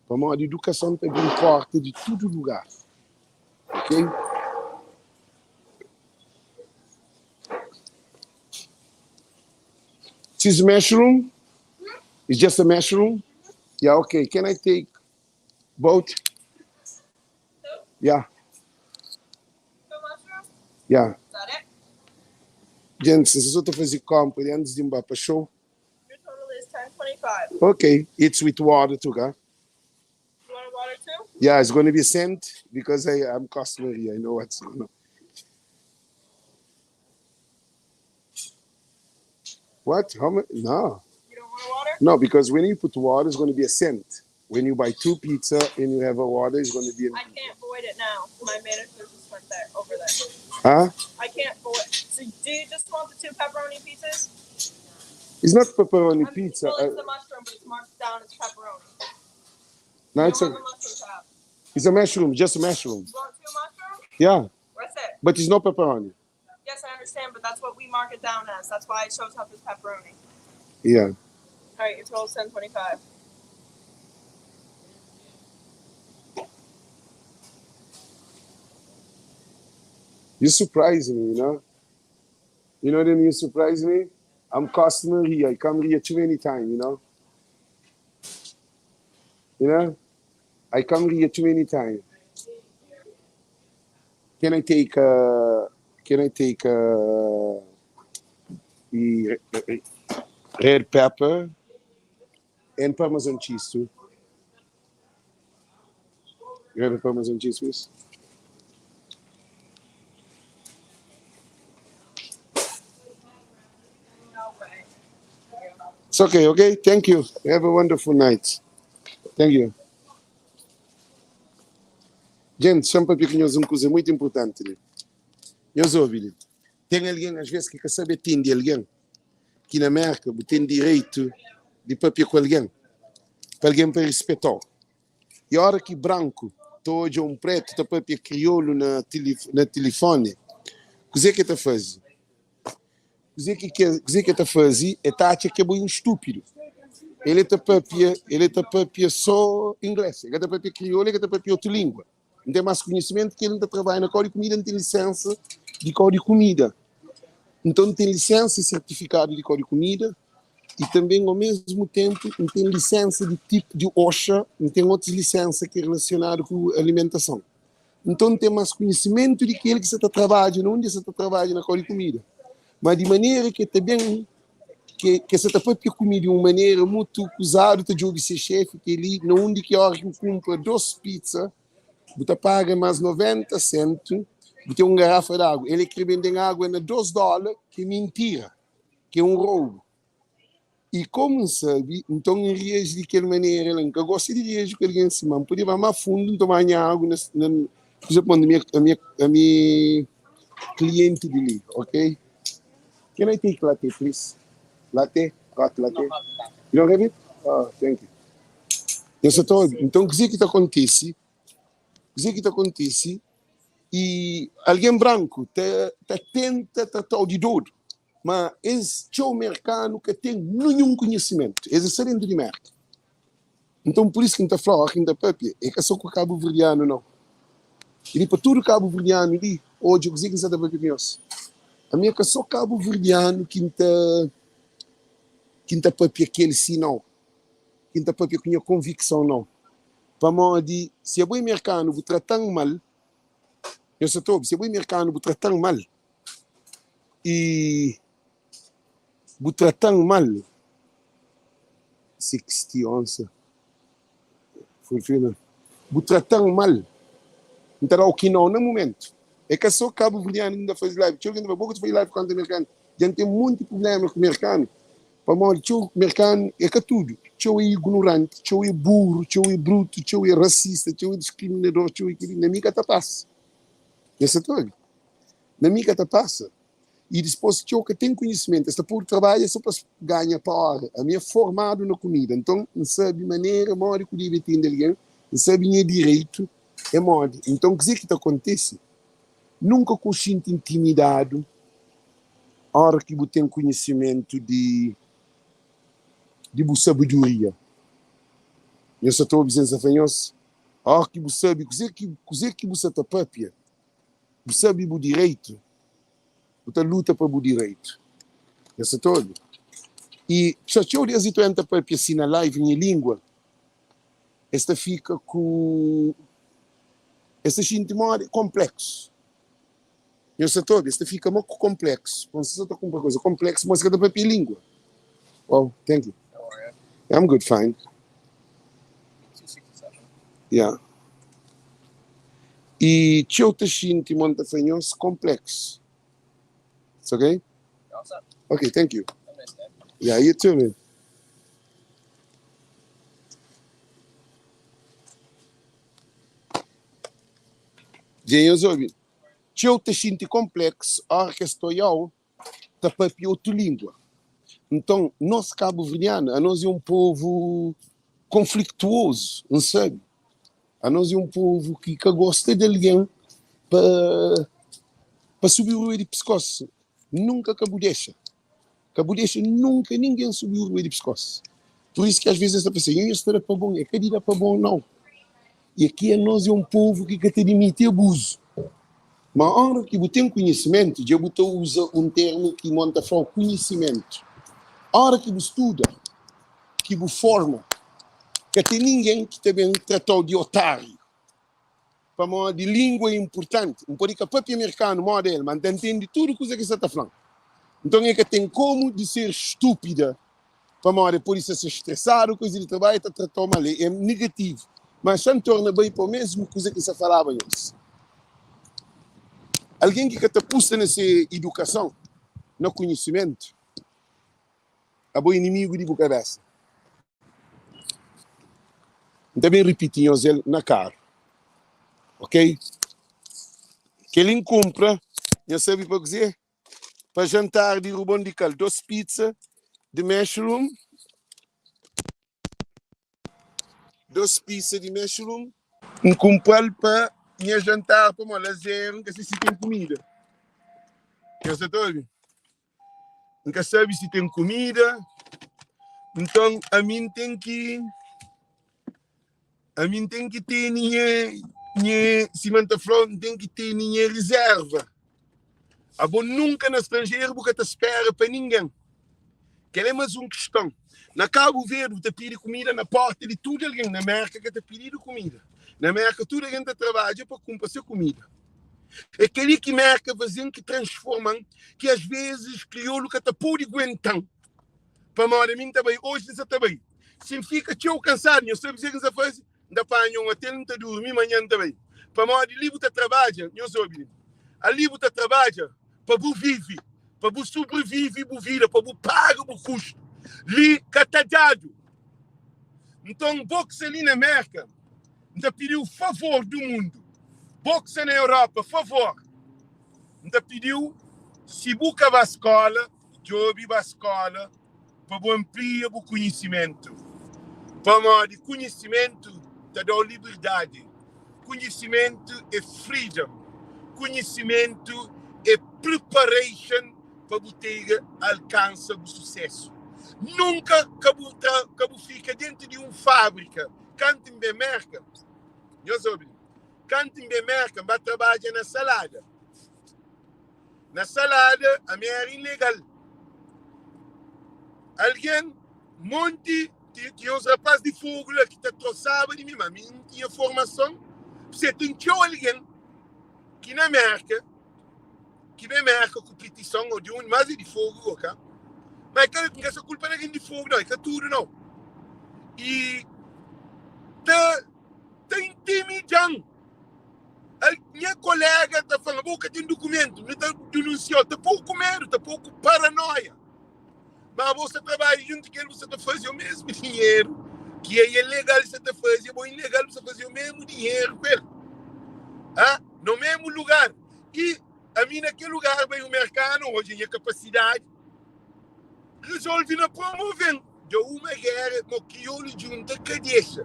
pamodi idukason ta abri porta di tudu lugar, ok? Cheese mushroom? It's just a mushroom? Yeah, okay. Can I take both? Yeah. Yeah. Gente, se só ta fazer compra antes de ir para show. Your total is 10.25. Okay, it's with water too, huh? You want a water too? Yeah, it's gonna be sent because I am customer here. I know what's going on. What? How much? No. You don't want a water? No, because when you put water, it's going to be a cent. When you buy two pizza and you have a water, it's going to be. A... I can't void it now. My manager just went there over there. Huh? I can't void. So do you just want the two pepperoni pizzas? It's not pepperoni pizza. Well, it's the mushroom, but it's marked down as pepperoni. No, You it's don't a want the mushroom tab. it's a mushroom, just a mushroom. You want two mushrooms? Yeah, That's it. but it's not pepperoni. Yes, I understand, but that's what we mark it down as. That's why it shows up as pepperoni. Yeah. All right, your total's 1025. You surprise me, you know? You know then you surprise me? I'm customer here. I come here too many times, you know? You know? I come here too many times. Can I take uh can I take uh the red pepper and parmesan cheese too? You have a parmesan cheese, please? No way. It's okay, okay? Thank you. Have a wonderful night. Thank you. Gente, só pa pia ku nhos un kuza muito importante li. Nhos obi li. Ten algen às vezes ki ka sabe atende algen, ki na Merka bu ten direitu di papia ku algen, pa algen pa rispetau. I ora ki branku ta odja un pretu ta papia kriolu na na tilifoni, kuze ki el ta faze? Kuze ki kuze ki el ta faze? El ta atxa ki abo é un stúpidu. El ta papia, el ta papia so ingles, el ka ta papia kriolu, el ka ta papia otu lingua. N ten mas konhisimentu ki el, N ta trabadja na kau di kumida, N ten lisensa di kau di kumida. Nton, N ten lisensa i sertifikadu di kau di kumida i tanben, o mesmu tenpu, N ten lisensa di tipu di OSHA, N ten otus lisensa ki é relasionadu ku alimentason. Nton, N ten mas konhisimentu di ki el ki sa ta trabadja na undi el sa ta trabadja na kau di kumida. Ma di manera ki el ta ben ke ke sa ta papia ku mi di un manera mutu kuzadu ta djobe se xefi keli na undi ki ora ki bu kunpra 2 pizza bu ta paga mas 90 sentu bu ten un garafa di agu el e kre benden agua na 2 dola ki é mintira ki é un roubu i komu N sabi nton N reaji di kel manera la N ka gosta di reaji ku algen sima N pode ba ma fundu N toma nha agu na na kuza pon ami ami ami klienti di li ok. Can I take latte, please? Latte? Hot latte? You don't have it? Oh, thank you. Eu só tô, então, kuzê ki ta kontise? Kuzê ki ta kontise? E algen branku ta, ta tenta tratau di dodu, ma es txeu merkanu ka ten ninhun konhisimentu. Es é só dentu di Merka. Nton, pur isu ki N ta fla, óras ki N ta pâpia, é ka sô ku kabuverdianu, nau. Kel-li pa tudu kabuverdianu li odja kuzê ki N sta ta pâpia ku nhos. Ami é ka sô kabuverdianu ki N ta ki N ta pâpia kel si, nau. Ki N ta pâpia ku nha konvikson, nau. Pamodi si abo é merkanu bu trata-m mal, nhos sa ta obi? Si abo é merkanu bu trata-m mal i. Bu trata-m mal 60 onsa Bu trata-m mal N ta da-u ki nau na mumentu É ka so kabuverdianu ki N ta faze live Txeu algen ta fla bo ka ta faze live kontra merkanu Dja N ten monti prubléma ku merkanu Pamodi txeu merkanu é ka tudu Txeu é ignoranti, txeu é buru, txeu é brutu, txeu é rasista, txeu é diskriminador, txeu é kel-li Na mi ka ta pasa Nha sa ta obi? Na mi ka ta pasa I dispos txeu ka ten konhisimentu, es ta podu trabadja so pa es ganha pa ora. Ami é formadu na kumida, nton N sabe manera modi ku debe atende algen, N sabe nha direitu é modi. Nton kuzê ki ta kontise? Nunka ku xinti intimidadu ora ki bu ten konhisimentu di di bu sabedoria. Nhos sa ta obi sen sa fla nhos? Ora ki bu sabe kuzê ki kuzê ki bu sa ta papia, Bu sabe bu direitu, bu ta luta pa bu direitu. Nhos sa ta obi? I txeu txeu di es itu N ta papia si na live nha lingua, es ta fika ku es ta xinti modi konpleksu. Nhos sa ta obi? Es ta fika mo ku konpleksu. Bon, si sa ta kunpra kuza konpleksu, mos ka ta papia lingua. Oh, thank you. I'm good, fine. Yeah. I txeu ta xinti mo N ta fla nhos konpleksu. It's okay? Ok, thank you. Yeah, you too, man. Dja nhos obi? Txeu ta xinti konpleksu ora ki es ta oiau ta papia otu lingua. Nton, nos kabuverdianu, anos é un povu konfliktuozu, N sabe. Anos é un povu ki ka gosta di algen pa pa subi rua di piskos. Nunka ka bu dexa, ka bu dexa nunka ningen subi rua di piskos. Pur isu ki às vezes es ta pensa, nhos ta da pa bon. É ka di da pa bon, nau. I aki anos é un povu ki ka ta dimiti abuzu. Ma óra ki bu ten konhisimentu, dja bu ta uza un termu ki mon ta fla-u, konhisimentu. Óra ki bu studa, ki bu forma, ka ten ningen ki ta ben trata-u di otáriu. Pamodi língua é inpurtanti. N pode ka papia merkanu móda el, ma N ta ntende tudu kuza ki el sta ta fla-m. Nton, el ka ten komu di ser stúpida pamodi el pode sta ser stresadu, kuza di trabadju ta trata-u mal, é negativu. Ma xa N torna bai pa mésmu kuza ki N sta falaba nhos. Algen ki ka ta pusta na se idukason, na konhisimentu, abo é inimigu di bu kabésa. N ta ben ripiti nhos el na karu, ok? Kel-li N kunpra, nhos sabe pa kuzê? Pa jantar di Rubon di Kal, 2 pizza di mushroom, 2 pizza di mushroom. N kunpra-l pa nha jantar pamodi lazer N ka sabe si ten kumida. Nhos sa ta obi? N ka sabe si ten kumida. Nton ami N ten ki ami N ten ki tene nha nha sima N ta fla-u N ten ki tene nha rizerva. Abo nunka na stranjeru bu ka ta spera pa ningen. Kel é mas un kiston. Na Kabu Verdi bu ta pidi kumida na porta di tudu algen. Na Merka ka ta pididu kumida. Na Merka tudu algen ta trabadja pa kunpra se kumida. É kel-li ki Merka faze-m, ki transforma-m, ki as vezis kriolu ka ta pode guenta-m. Pamodi ami N ta bai, oji N sa ta bai. Si N fika txeu kansadu, nhos sabe kuzê ki N sa faze? N ta panha un otel, N ta durmi, manhan N ta bai. Pamodi li bu ta trabadja, nhos obi li, ali bu ta trabadja pa bu vive, pa bu sobrivive bu vida, pa bu paga bu kustu. Li ka ta dadu. Nton, bo ki sta li na Merka, N ta pidi-u favor du mundu. Bo ki sta na Europa, favor, N ta pidi-u, si bu ka ba skola, djobe ba skola pa bu anplia bu konhisimentu, pamodi konhisimentu ta da-u liberdadi, konhisimentu é freedom, konhisimentu é preparation pa bu tega alkansa bu susesu. Nunka ka bu tra, ka bu fika dentu di un fábrika. Kantu N ben Merka, nhos obi li, kantu N ben Merka, N ba trabadja na salada. Na salada ami era ilegal. Algen monti tinha uns rapaz di Fogo la ki ta trosaba di mi, ma mi N tinha formason. P'sê ten txeu algen ki na Merka, ki ben Merka ku pitison ô di undi, mas é di Fogo go ka. Ma é ka, N ka sta kulpa na algen di Fogo nau, é ka tudu nau. I ta ta intimida-m. Al, nha kolega ta fla-m, abo ka ten dukumentu, nu ta dinunsia-u. Ta pô-u ku medu, ta pô-u ku paranoia. Ma abo sta trabadja djuntu ku el, bu sta ta faze o mesmu dinheru ki é ilegal sta ta faze, abo ilegal bu sta faze o mesmu dinheru ku el. Ah, no mesmu lugar. I ami na kel lugar bai un merkanu, odja nha kapasidadi, rezolve na promove-m. Da uma gera, mo kriolu djunta ka dexa.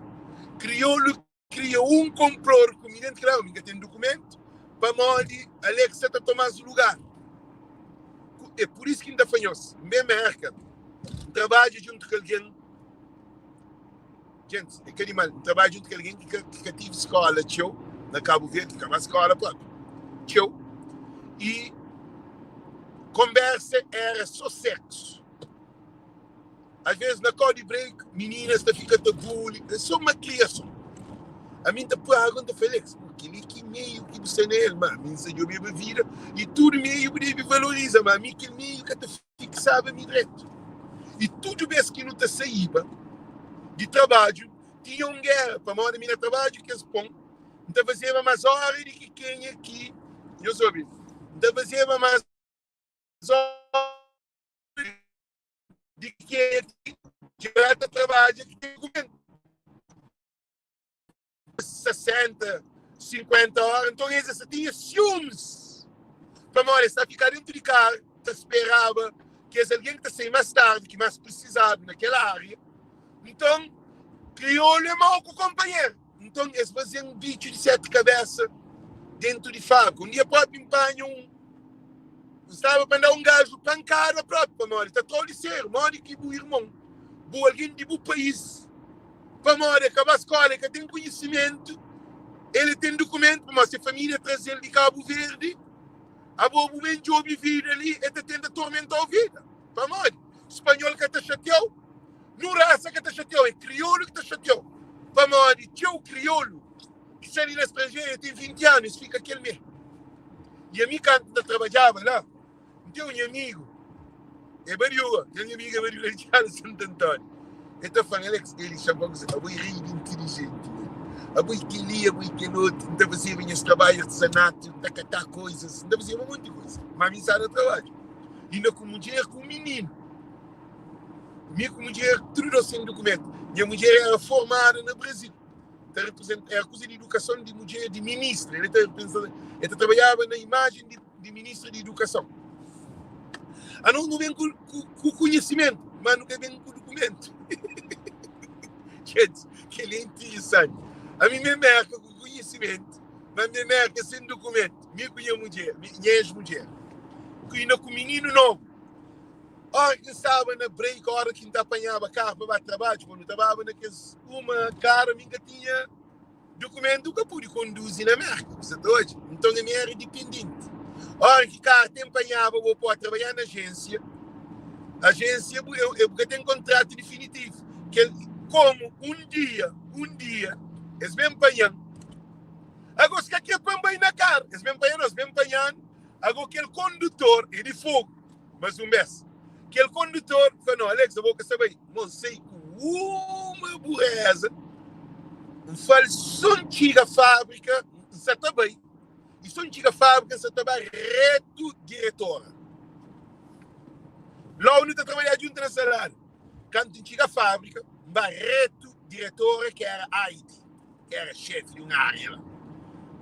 Kriolu kria un konplor ku mi dentu kel mi ka ten dukumentu pamodi Alex sa ta tomas lugar. É pur isu ki N ta fla nhos, N ben Merka, N trabadja djuntu ku algen, gentis, é ka di mal, N trabadja djuntu ku algen ki ka, ki ka tive skola txeu na Kabu Verdi, ki ka ba skola propi txeu, i konbersa era so seksu. Às vezes na kau di break, mininas ta fika ta guli, é só malkriason. Ami N ta paga, N ta fla Alex, pô, kel-li ki meiu ki bu sta na el? Ma ami N sta djobe bu vida i tudu meiu bu debe valoriza, ma ami kel meiu ka ta fiksaba mi dretu. I tudu bês ki nu ta saíba di trabadju, tinha un géra, pamodi ami na trabadju ki es pô-m, N ta fazeba más óra di ki kenha ki, nhos obi, N ta fazeba más óra di ki dja ta trabadja ki ten dokumentu 60, 50 ora, nton es sa tinha siumis pamodi es ta fika dentu di karu ta speraba kes algen ki ta sai mas tardi ki mas prisizadu na kel aria. Nton kriolu é mau ku konpanheru, nton es faze-m bitxu di 7 kabesa dentu di fábrika. Un dia propi N panha un N staba pa N da un gaju pankada propi, pamodi ta trau di seru. Modi ki bu irmon? Bu algen di bu país, pamodi e ka ba skola, e ka ten konhisimentu, el ten dukumentu pamodi se familia traze-l di Kabu Verdi, abo bu ben djobe vida li, e ta tenta tormenta-u vida. Pamodi? Spanhol ka ta xatia-u, nu rasa ka ta xatia-u, é kriolu ki ta xatia-u. Pamodi txeu kriolu ki sta li na stranjeru ten 20 anu, es fika kel mê. I ami kantu N ta trabadjaba la, N ten un amigu, é badiu, kel nha amigu é badiu la di Txada Santu Antóniu. El ta fla-m, Alex, el txoma-m ku abo é rei di intilijenti, abo é kel-li, abo é kel otu. N ta fazeba nhas trabadju artizanatu, N ta katá koizas, N ta fazeba un monti koza. Má mi N staba na trabadju, inda ku mudjer ku un mininu. Mi ku mudjer, tudu nos sen dukumentu. Nha mudjer éra formadu na Brazil. Ta reprezenta, éra kuza di idukason di mudjer di ministra. El ta reprezenta, el ta trabadjaba na imajen di di ministra di idukason. Anos nu ben ku, ku, ku kunhisimentu, ma nu ka ben ku dukumentu. Gente, kel é interesanti. Ami me merka ku kunhisimentu, ma me merka sen dukumentu. Mi ku nha mudjer, nha ex-mudjer, ku inda ku mininu nobu. Ora ki N staba na break, ora ki N ta apanhaba karu pa ba trabadju, ma nu ta baba na kes uma karu, ami N ka tinha Dukumentu ka pudi konduzi na Merka, bu sa ta odja. Nton ami era dipendenti. Ora ki kar ten panhaba bo pode trabadja na ajensia, ajensia bu eu bu ka ten kontratu difinitivu. Kel komu un dia, un dia es ben panhan. Ago es ka kre pa N bai na kar, es ben panhan, no, es ben panhanu. Ago kel kondutor e di fogu. Mas un bes, kel kondutor fla, No, Alex, abo ka sta bai. Mon sai ku uma bureza. N fla-l, So N txiga fabrika, N sa ta bai. I so N txiga fabrika, N sa ta bai retu diretora. Logu nu ta trabadja djuntu na salariu. Kantu N txiga fabrika, N bai retu diretora, ki era Heidi, ki era xefi di un aria la.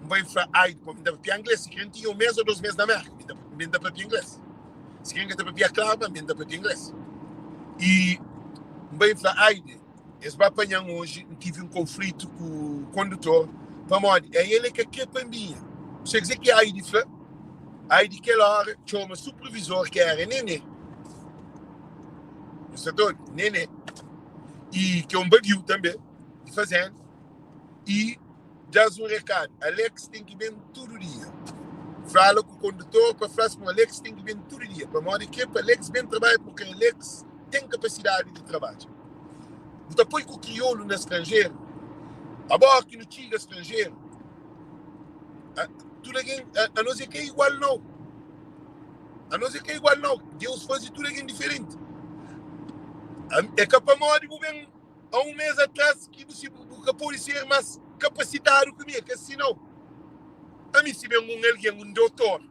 N bai fla Heidi, pamodi N ta papia ingles, sikre N tinha un mes o dos mes na Merka, mi N ta papia ingles. Sikre N ka ta papia klaru, ma mi N ta papia ingles. I N bai fla Heidi, es ba panha-m oji, N tivi un konflitu ku kondutor, pamodi el é ka kre pa N binha. Bu sabe kuzê ki Heidi fla? Heidi kel óra txoma supervizor, ki éra Nene. Nhos sta ta obi? Nene. I ki é un badiu tanbê. di fazenda i da-s un rekadu, Alex ten ki ben tudu dia. Fala ku kondutor pa fla-s ma Alex ten ki ben tudu dia. Pamodi ke pa Alex ben trabadja? Purki Alex ten kapasidadi di trabadja. Bu ta poi ku kriolu na stranjeru? Abo ki nu txiga stranjeru, tudu algen, anos é ka igual nau. Anos é ka igual nau. Deus faze tudu algen diferenti. É ka pamodi bu ben a un mes atras ki bu si bu ka pode ser mas kapasitadu ki mi, é ka si nau. Ami si ben un algen, un dotor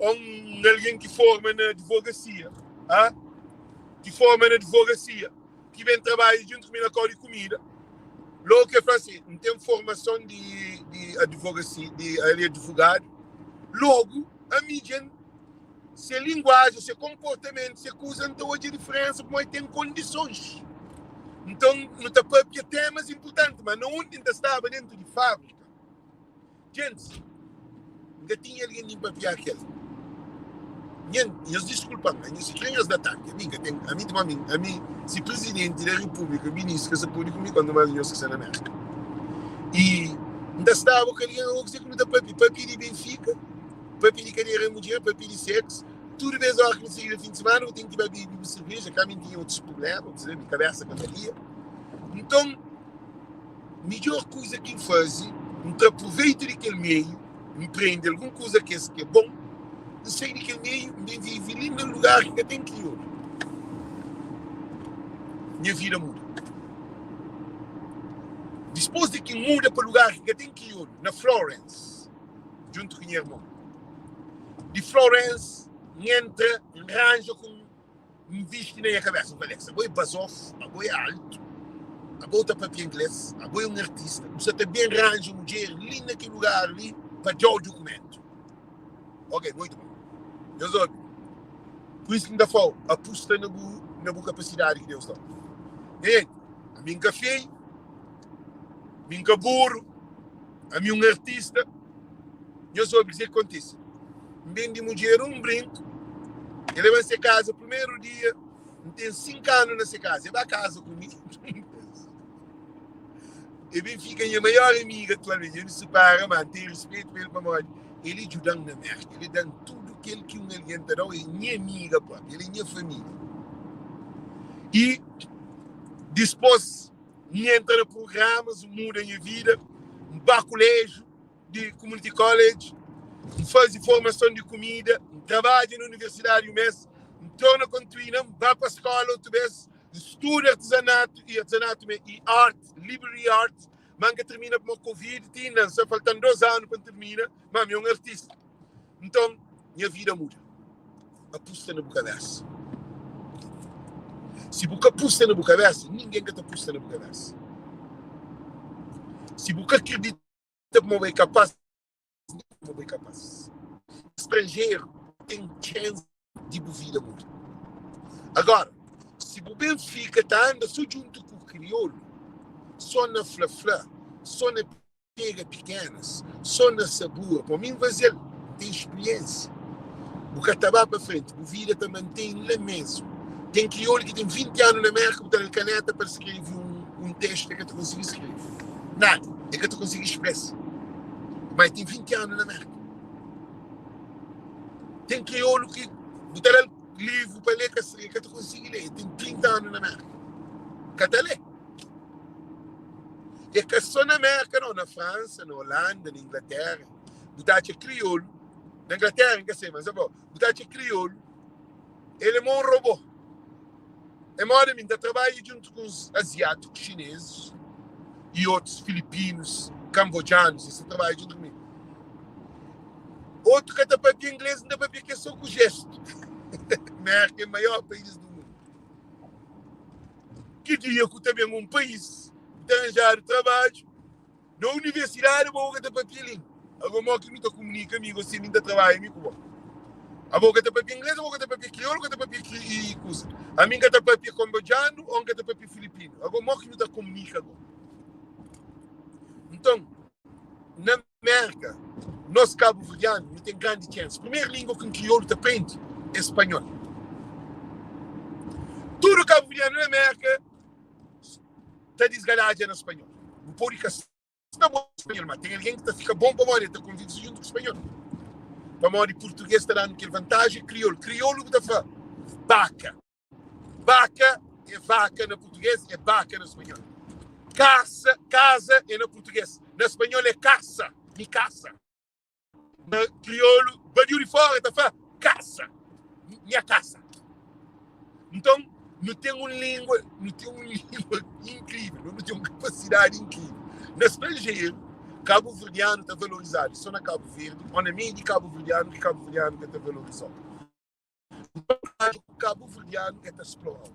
o un algen ki forma na advogasia, a ki forma na advogasia, ki ben trabadja djuntu ku mi na kau di kumida, logu ki el fla si, N ten formason di di advogasia, di el é advogadu, logu ami dja N se linguajen, se konportamentu, se kuza, N ta odja diferensa pamodi ten kondisons. Nton, nu ta papia temas inpurtanti, ma na undi N ta staba dentu di fabrika, djentis, N ka tinha algen di N papia ku el. Nha, nhos diskulpa-m, ma nhos si kre nhos da tanki, ami N ka ten, ami di ami, ami si prizidenti da repúblika, ministru ka sa pode ku mi, kuantu más nhos ki sta na Merka. I N ta staba ku algen, o kuzê ki nu ta papia? Papia di Benfika? Papia di kadera é mudjer, papia di sexo. Tudu bês óra ki nu saí na fin di simana, bu ten ki ba bebe bu serveja. Ka mi N tinha otus prubléma, bu sabe, mi kabésa ka valia. Nton, midjór kuza ki N faze, N tra proveitu di kel meiu, N prende algun kuza kes ki é bon, N sai di kel meiu, N ben vive li na lugar ki ka ten kriolu. Nha vida muda. Dipôs di ki N muda pa lugar ki ka ten kriolu, na Florence, djuntu ku nha irmon. Di Florence, N entra, N ranja ku N visti na nha kabésa. N fla, Alex, abo é bazof, abo é altu, abo ta papia inglês, abo é un artista, bu sa ta ben ranja mudjer li na kel lugar li pa da-u dukumentu. Ok, muitu bon. Nhos obi. Pur isu ki N ta fla-u, apusta na bu, na bu kapasidadi ki Deus da-u. Nha jenti, ami N ka feiu, mi N ka buru, Ami un artista, nhos obi kuzê ki kontise. N bende mudjer un brinku, el leba-m se kaza primeru dia. N ten 5 anu na se kaza. E ba kaza ku mi. E ben fika nha maior amiga atualmenti. Nu separa, ma N ten respetu pa el pamodi el djuda-m na Merka. El da-m tudu kel ki un algen ta da-u. É nha amiga propi, el é nha família. I dispôs N entra na prugramas, N muda nha vida, N ba kuléjiu di Community College, N faze formason di kumida, N trabadja na universidadi un mês, N torna kontinua, N ba pa skóla otu bês, N studa artizanatu i artizanatu mê i art, library art, má N ka tirmina pamodi Covid, ti inda N sta falta-m 2 anu pa N tirmina, má mi é un artista. Nton, nha vida muda. Apusta na bu kabésa. Si bu ka pusta na bu kabésa, ningen ka ta pusta na bu kabésa. Si bu ka kridita ma bu é kapás, ma bu é kapás. Stranjeru ten txensi di bu vida muda. Agora, si bu ben fika ta anda so djuntu ku kriolu, so na fla-fla, so na pega pikenas, so na sabura, pa mi N faze-l, N ten spriensia. Bu ka ta ba pa frenti, bu vida ta mantém la mesmu. Ten kriolu ki ten 20 anu na Merka, bu ta da-l kaneta pa el skrebe un testu, el ka ta konsigi skrebe nada, el ka ta konsigi spresa. Ma el ten 20 anu na Merka. Ten kriolu ki bu ta da-l livru pa lé, el ka ta konsigi lé, el ten 30 anu na Merka, ka ta lé. É ka só na Merka nau, na Fransa, na Holanda, na Inglaterra, bu ta atxa kriolu, na Inglaterra N ka sai, mas abo, bu ta atxa kriolu, el é mo un robô. É moda mi, N ta trabadja djuntu ku uns aziátikus, xinesis i otus filipinus, kambodjanus, es ta trabadja djuntu ku mi. Otu ka ta papia inglês, N ta papia ke só ku jestu. Merka é maior país du mundu. Ki dia ku ta ben un país ku ta ranjadu trabadju na universidadi bo ka ta papia lingua. Ago mo ki nu ta kumunika mi gosi mi ta trabadja mi ku bo. Abo ka ta papia inglês, abo ka ta papia kriolu, ka ta papia kri kusa. Ami ka ta papia kambodjanu ou ka ta papia filipinu. Ago mo ki nu ta kumunika go? Nton, na Merka, nos kabuverdianu nu ten grandi txensi. Primeru lingua ki un kriolu ta prende é spanhol. Tudu kabuverdianu na Merka ta disgaladja na spanhol. Bu pode ka sta bon na spanhol, ma ten algen ki ta fika bon pamodi el ta konvive djuntu ku spanhol. Pamodi purtugês ta da-nu kel vantaji kriolu. Kriolu bu ta fla baka. Baka é vaka na purtugês, é baka na spanhol. Kasa, kaza é na purtugês, na spanhol é kasa, mi kasa. Na kriolu, badiu di fora ta fla kasa, nha kasa. Nton, nu ten un lingua, nu ten un lingua inkrivel, nu ten un kapasidadi inkrivel. Na stranjeru, kabuverdianu ta valorizadu so na Kabu Verdi, ô na meiu di kabuverdianu ki kabuverdianu ka ta valorizau. Bu ta trabadja ku kabuverdianu e ta splora-u.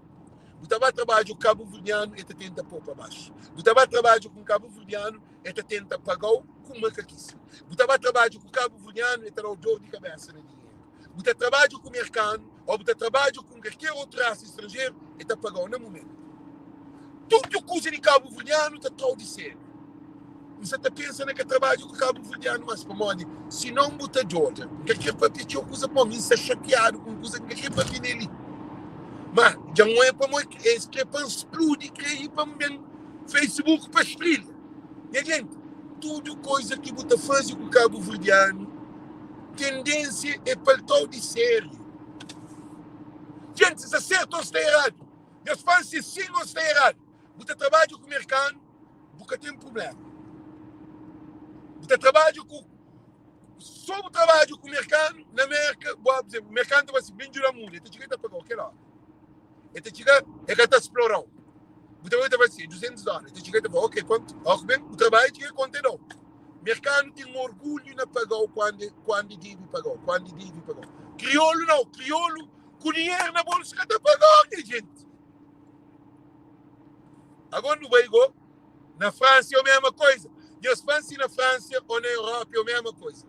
Bu ta ba trabadja ku kabuverdianu e ta tenta pô pa baxu. Bu ta ba trabadja ku un kabuverdianu e ta tenta paga-u ku makakisi. Bu ta ba trabadja ku kabuverdianu e ta da-u dor di kabesa na dinheru. Bu ta trabadja ku merkanu ô bu ta trabadja ku kalker otu rasa stranjeru e ta paga-u na mumentu. Tudu kuza di kabuverdianu ta tra-u di sériu. N sa ta pensa na ka trabadja ku kabuverdianu mas pamodi sinon bu ta djoda. N ka kre papia txeu kuza pamodi mi N sta xatiadu ku un kuza ki N ka kre papia nel li. Ma dja N oia pamodi es kre pa N spludi kre i pa N ben Facebook pa strilha. Nha jenti, tudu kuza ki bu ta faze ku kabuverdianu tendensia é pa el tra-u di sériu. Jenti, sta sertu o sta eradu? Nhos fla-m si sin o sta eradu. Bu ta trabadja ku merkanu? Bu ka ten prublema. Bu ta trabadja ku so bu trabadja ku merkanu na Merka, bu por exemplo, merkanu ta fala assim, ben djuda muda, el ta txiga el ta pagau kel ora. El ta txiga, el ka ta splorau. Bu ta bai ta fala assim, 200 dólar, el ta txiga el ta fala, ok, quanto? Ó, ben, bu trabadja txiga konta el dau. Merkanu ten orgulhu na pagau kuandu kuandu debe pagau, kuandu debe pagau. Kriolu nau, kriolu ku dinheru na bolsu ka ta pagau, nha jenti. Agora nu bai go na França é a mesma coisa. Nhos fã si na França ou na Europa é a mesma coisa.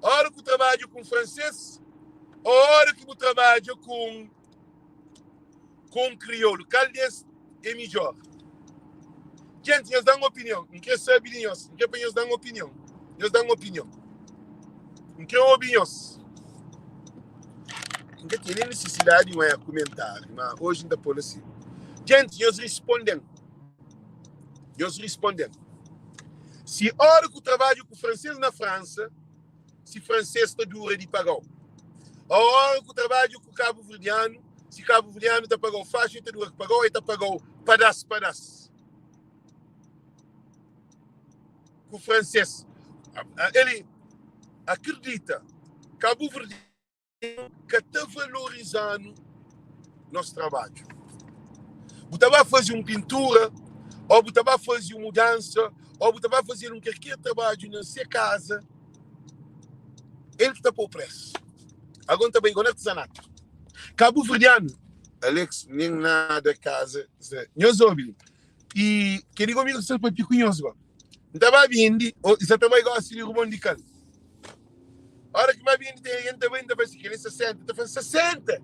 Hora que trabalho com francês ou hora que bu trabalha com com crioulo, qual des é melhor? Gente, nhos dá uma opinião. Não quer saber de nhos. Não quer para nhos dar uma opinião. Nhos dá uma opinião. Não quer ouvir nhos. N ka tinha nen nisisidadi di un kumentáriu, má oji N ta pô-l asi. Djenti, nhos risponde-m. Nhos risponde-m. Si óra ku trabadju ku fransês na Fransa, si fransês ta dura di paga-u. Ô óra ku trabadju ku kabuverdianu, si kabuverdianu ta paga-u faxi, el ta dura ku paga-u, el ta paga-u padás-padás. Ku fransês. El akredita, kabuverdianu ka ta valoriza-nu nos trabadju. Bu ta ba faze un pintura, ô bu ta ba faze un mudansa, ô bu ta ba faze un kalker trabadju na se kaza, el ki ta pô presu. Agora N ta bai go na artizanatu. Kabuverdianu, Alex, nen nada kaza. Nhos obi li. I kel-li gomi ki sta papia ku nhos go. N ta ba bindi, ô sa ta bai gosi di Rubon di Kal. Ora ki ba bindi, ten algen ta bai, N ta fla si, kel-li 60. Ta fla, 60?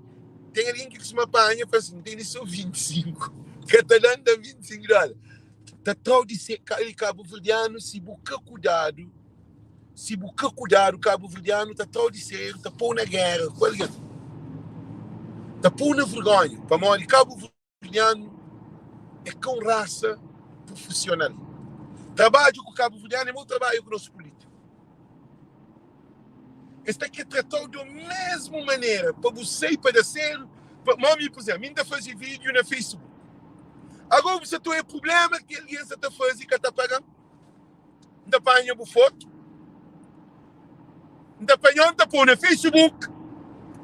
Ten algen ki kustuma panha, fla si, N tene so 25. Ka ta da-m, da-m 25 dóla. Ta tra-u di se, kabuverdianu, si bu ka kudadu, si bu ka kudadu, kabuverdianu ta tra-u di sériu, ta pô-u na géra ku algen. Ta pô-u na vergonha, pamodi kabuverdianu é ka un rasa prufisional. Trabadju ku kabuverdianu é mau trabadju ku nos pulítiku. Es ta kre trata-u di mesmu manera pa bu sai pa da sériu. Pa, ma mi, pur izénplu, mi N ta faze vídiu na Facebook. Agora bu sa ta oia prubléma ki algen sa ta faze i ka ta paga-m. N ta panha bu fotu, N ta panha-u N ta pô-u na Facebook,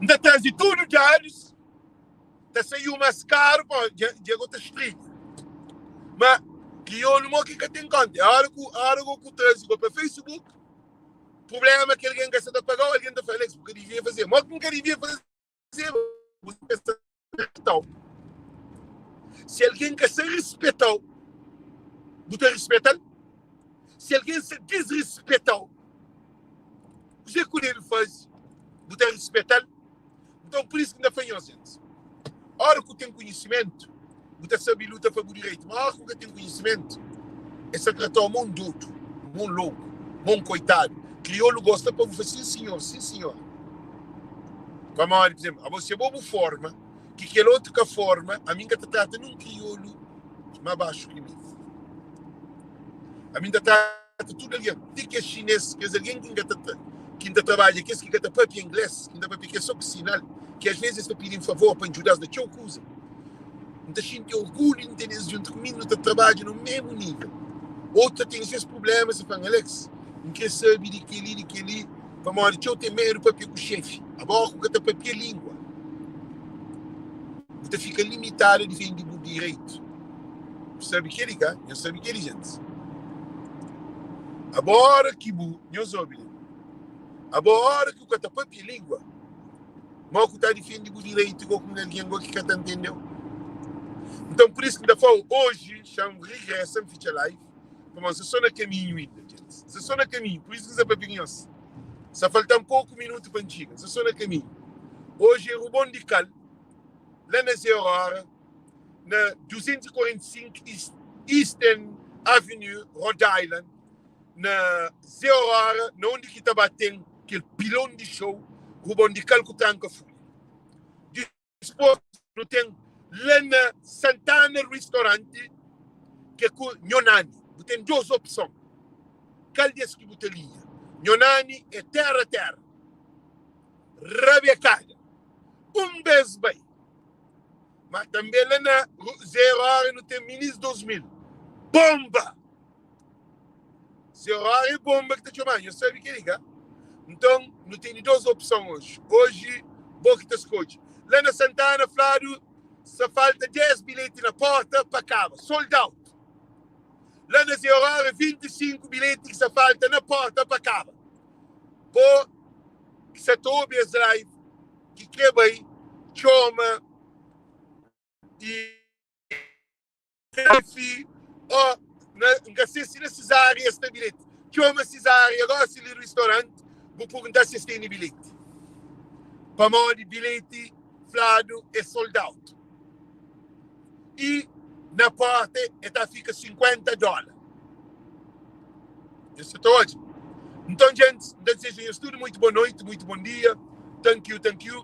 N ta traze tudu dadus. Ta saiu mas karu pa dja dja go ta strinha. Ma kriolu mo ki ka ten konta. É ora ku ora go ku trazi go pa Facebook, problema ki algen ka sa ta pagau, algen ta fla Alex bu ka divia faze. Mo ki N ka divia faze? Bu ka sa respetau. Si algen ka sa respetau, bu ta respetal? Si algen sa disrespetau, kuzê ku debe faze? Bu ta respetal? Nton, pur isu ki N ta fla nhos, gentis, óra ku ten konhisimentu, bu ta sabe luta pa bu direitu, má óra ku ka ten konhisimentu, es ta trata-u ma un dodu, ma un loku, ma un koitadu. Kriolu gosta pa bu fla sin sinhor, sin sinhora. Pamodi, pur izénplu, abo si abo bu forma, ki kel otu ka forma, ami N ka ta trata nun kriolu má baxu ki mi. Ami N ta trata. trata tudu algen, ti kes xinês, kes algen ki N ka ta ki N ta trabadja, kes ki ka ta pâpia inglês, ki N ta pâpia ku es sô ku sinal, ki asvês es ta pidi-m favor pa N djuda-s na txeu kuza. N ta xinti orgulhu di N tene-s djuntu ku mi, nu ta trabadja na mésmu nível. Otu ta ten ses prubléma, es ta fla-m, Alex, N krê sabe di kel-li, di kel-li, pamodi txeu ten medu pâpia ku xéfi. Agóra ku ka ta pâpia língua, bu ta fika limitadu a difende bu direitu. Bu sabe kel-li, ka? Nhos sabe kel-li, gentis. Abo óra ki bu, nhos obi li, abo óra ki bu ka ta papia língua, mau ku ta difende bu direitu go ku un algen go ki ka ta ntende-u. Nton, pur isu ki N ta fla-u, oji, xa-m rigresa, N fitxa live, pamodi N sta so na kaminhu inda, gentis. N sta so na kaminhu, pur isu ki N sta papia ku nhos. Sta falta-m poku minutu pa N txiga. N sta so na kaminhu. Oji é Rubon di Kal, la na Zé Aurora. na 245 Eastern Avenue, Rhode Island, na Zé Aurora, na undi ki ta ba ten kel pilon di show Rubon di Kal ku Tranka Fulha. Dispos nu ten la na Santana Restaurante ke ku Nho Nani. Bu ten dos opson, kal des ki bu ta linha? Nho Nani é terra terra, rabekada, un bes bai. Ma tanbe la na Zero Hora nu ten Minis 2000. Bomba! Zero Hora é bomba ki ta txoma. Nhos sabe kel-li, ka? Nton, nu tene dos opson oji. Oji, bo ki ta skodje. La na Santana fladu sa falta 10 bilheti na porta pa kaba. Sold out! La na Zero Hora, 25 bilheti ki sa falta na porta pa kaba. Bo ki sa ta obi es live, ki krê bai txoma i fi ó na N ka se si na Cesária es ta bilheti txoma Cesária gosi li ristoranti bu pergunta si es tene bilheti pamodi bilheti fladu é sold out i na porta e ta fika 50 dóla nhos sa ta odja nton djentis N ta dizeja nhos tudu muitu bo noiti muitu bon dia thank you thank you.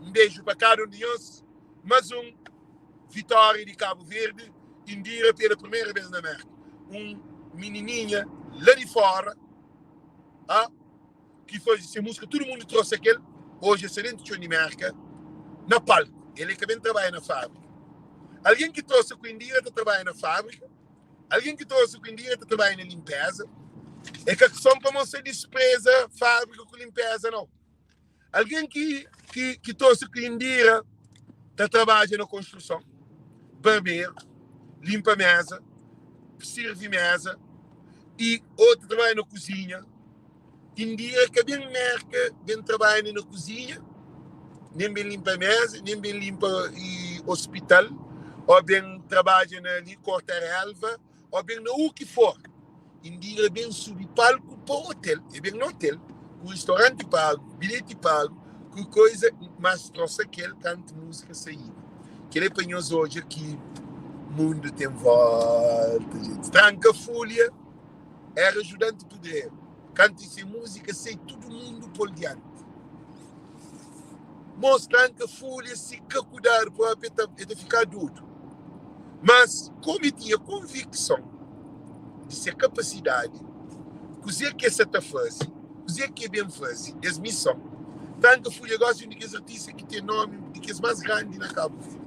Un beju pa kada un di nhos. Mas un vitória di Kabu Verdi. Indira pela primeira vez na Merka. Un minininha la di fora, ah, ki faze se múzika, tudu mundu trosa kel. Oji el sta dentu txon di Merka, na palku. El é ka ben trabadja na fábrika. Algen ki trosa ku Indira ta trabadja na fábrika. Algen ki trosa ku Indira ta trabadja na linpeza. É ka son pamodi N sta dispreza fábrika ku linpeza, nau. Algen ki ki ki torse ku Indira ta trabadja na konstruson, barberu, linpa meza, sirvi meza i otu trabadja na kuzinha. Indira ka ben Merka ben trabadja nen na kuzinha, nen ben linpa meza, nen ben linpa i ospital o ben trabadja na li korta relva. Ó ben na u ki for. Indira ben subi palku pa otel. E ben na otel, ku ristoranti pagu, bilheti pagu, ku koiza, mas trosa kel kantu musika saíba. Kel é pa nhos odja ki mundu ten volta, gente. Tranka Fulha era ajudanti pedreru. Kantu se musika sai, tudu mundu pol dianti. Mos tranka fulha si ka kudadu propi e ta fika dudu. Mas komu e tinha konvikson di se kapasidadi, kuze ki e sa ta faze, kuze ki e ben faze, es mison. Tranka fulha gosi e un di kes artista ki ten nomi di kes mas grandi na Kabu Verdi.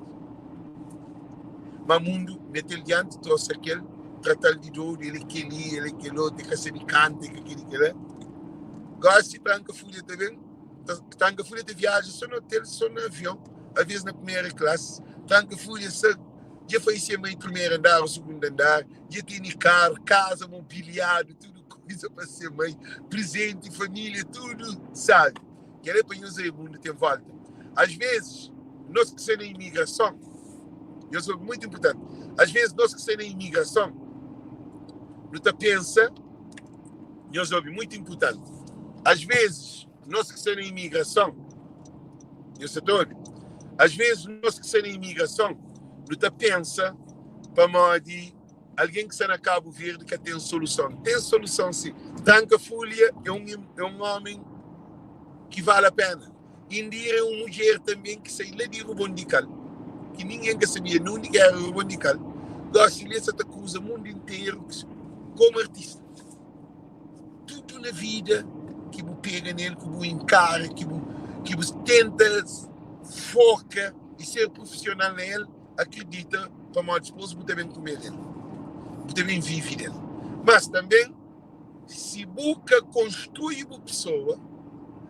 Ma mundu mete-l dianti, trosa kel, trata-l di dodu, el e keli, el e kelotu, e ka sabi kanta, e ka keli kela. Gosi tranka fulha ta ben. Tranka Fulha ta viaja so na hotel, so na avion, aves na primeira classe. Tranka Fulha sa dja fai se mai primeiro andar ou segundo andar, dja tene carro, casa mobiliado, tudo coisa pa se mai, presente, família, tudo, sabe? Kel é pa nhos aí, mundo tem volta. Às vezes, nós que sta na imigrason, nhos obi, muito importante, às vezes nós que sta na imigrason, nu ta pensa, Nhos obi, mutu inpurtanti. As vezis, nos ki sta na imigrason, nhos sa ta obi? As vezis, nos ki sta na imigrason, nu ta pensa pamodi algen ki sta na Kabu Verdi ka ten soluson. Ten soluson si. Tranka Fulha é un é un omen ki vale a pena. Indira é un mudjer tanben ki sai la di Rubon di Kal, ki ningen ka sabia nundi ki era Rubon di Kal. Gosi li el sa ta kruza mundu interu komu artista. Tudu na vida ki bu pega nel, ki bu inkara, ki bu ki bu tenta foka i ser prufisional na el, akridita pamodi dipôs bu ta ben kume del, bu ta ben vive del. Mas tanben, si bu ka konstrui bu pesoa,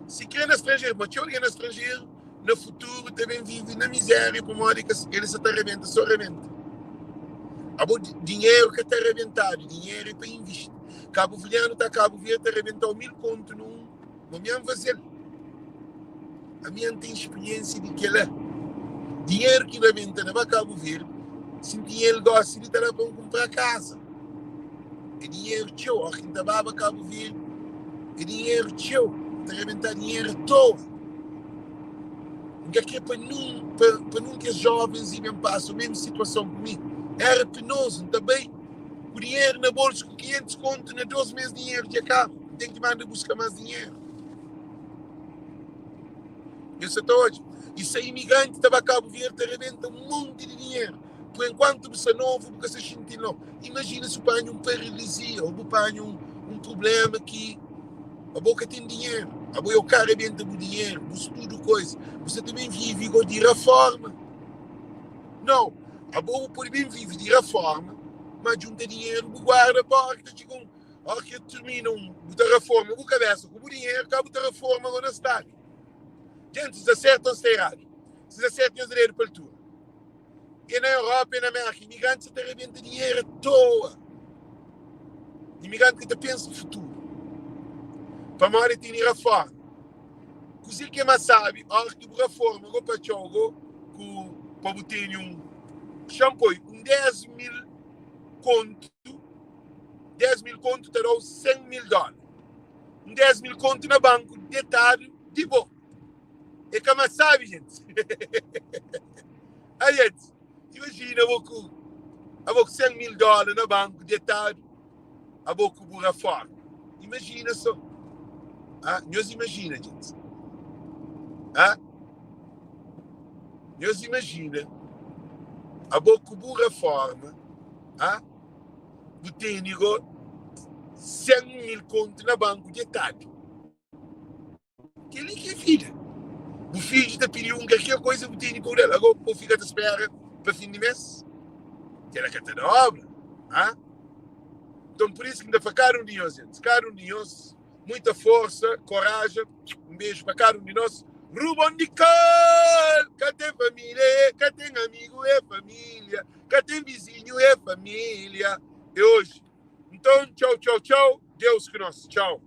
si kre na stranjeru, ma txeu algen na stranjeru na futuru ta ben vive na mizeria pamodi ka el sa ta rebenta so rebenta. Abo dinheru ka ta rebentadu, dinheru é pa invisti. Kabuverdianu ta Kabu Verdi ta rebentau 1000 kontu na un, ma mi N fazel. Ami N ten spiriensia di kela. Dinheru ki rebenta na ba Kabu Verdi, si N tinha el gosi li ta da pa N kunpra kaza. É dinheru txeu, óki N ta baba Kabu Verdi, é dinheru txeu, N ta rebentá dinheru a toa. N ka kre pa nun, pa, pa nun kes jovens i ben pasa o mesmu situason ku mi. Era penozu, N ta bai ku dinheru na bolsu, ku 500 kontu, na 2 mes dinheru dja kaba. N ten ki manda buska mas dinheru. Nhos sa ta odja? I sa imigranti ta ba Kabu Verdi ta rebenta un monti di dinheru. Por enkuantu bu sta novu, bu ka sta xinti nau. Imajina si bu panha un paralisia o bu panha un, un prublema ki abo ka ten dinheru. Abo é o ka rebenta bu dinheru, bu studu koisa. Bu sta ta ben vive go di raforma. Nau, abo bu pode ben vive di raforma, ma djunta dinheru bu guarda pa ora ki ta txiga un, ora ki termina un, bu ta raforma bu kabesa ku bu dinheru, ka bu ta raforma go na stadu. Gente, sta sertu ou sta eradu? Si sta sertu, nhos dedu pa altura. É na Europa, é na Merka, imigranti sa ta rebenta dinheru a toa. Imigranti ka ta pensa futuru. Pamodi el tene raforma. Kuzê ki é más sábi, óras ki bu raforma go pa txeu go ku pa bu tene un xa-m poi un 10 mil kontu, 10 mil kontu ta da-u 100 mil dóla. Un 10 mil kontu na banku detadu di bo. É ka más sábi, gente. Ai, gente, imagina abo ku, abo ku 100 mil dólar na banku, detadu, abo ku bu reforma. Imagina só. Ah, nhos imagina, gente. Ah? Nhos imajina abo ku bu reforma, ah, bu tene go 100 mil kontu na banku detadu. Kel-li ki é vida. Bu fidju ta pidi un kalker koiza bu tene pa bu da-l. Ago bu fika ta spera pa fin di mês? Kel-la ka ta da obra. Ah? Nton, pur isu ki N ta fla kada un di nhos, gentis, kada un di nhos, muita forsa, koraja, un beju pa kada un di nos. Rubon di kal! Ka ten família, ka ten amigu, é família, ka ten vizinhu, é família. É oji. Nton, txau, txau, txau. Deus ku nos. Txau.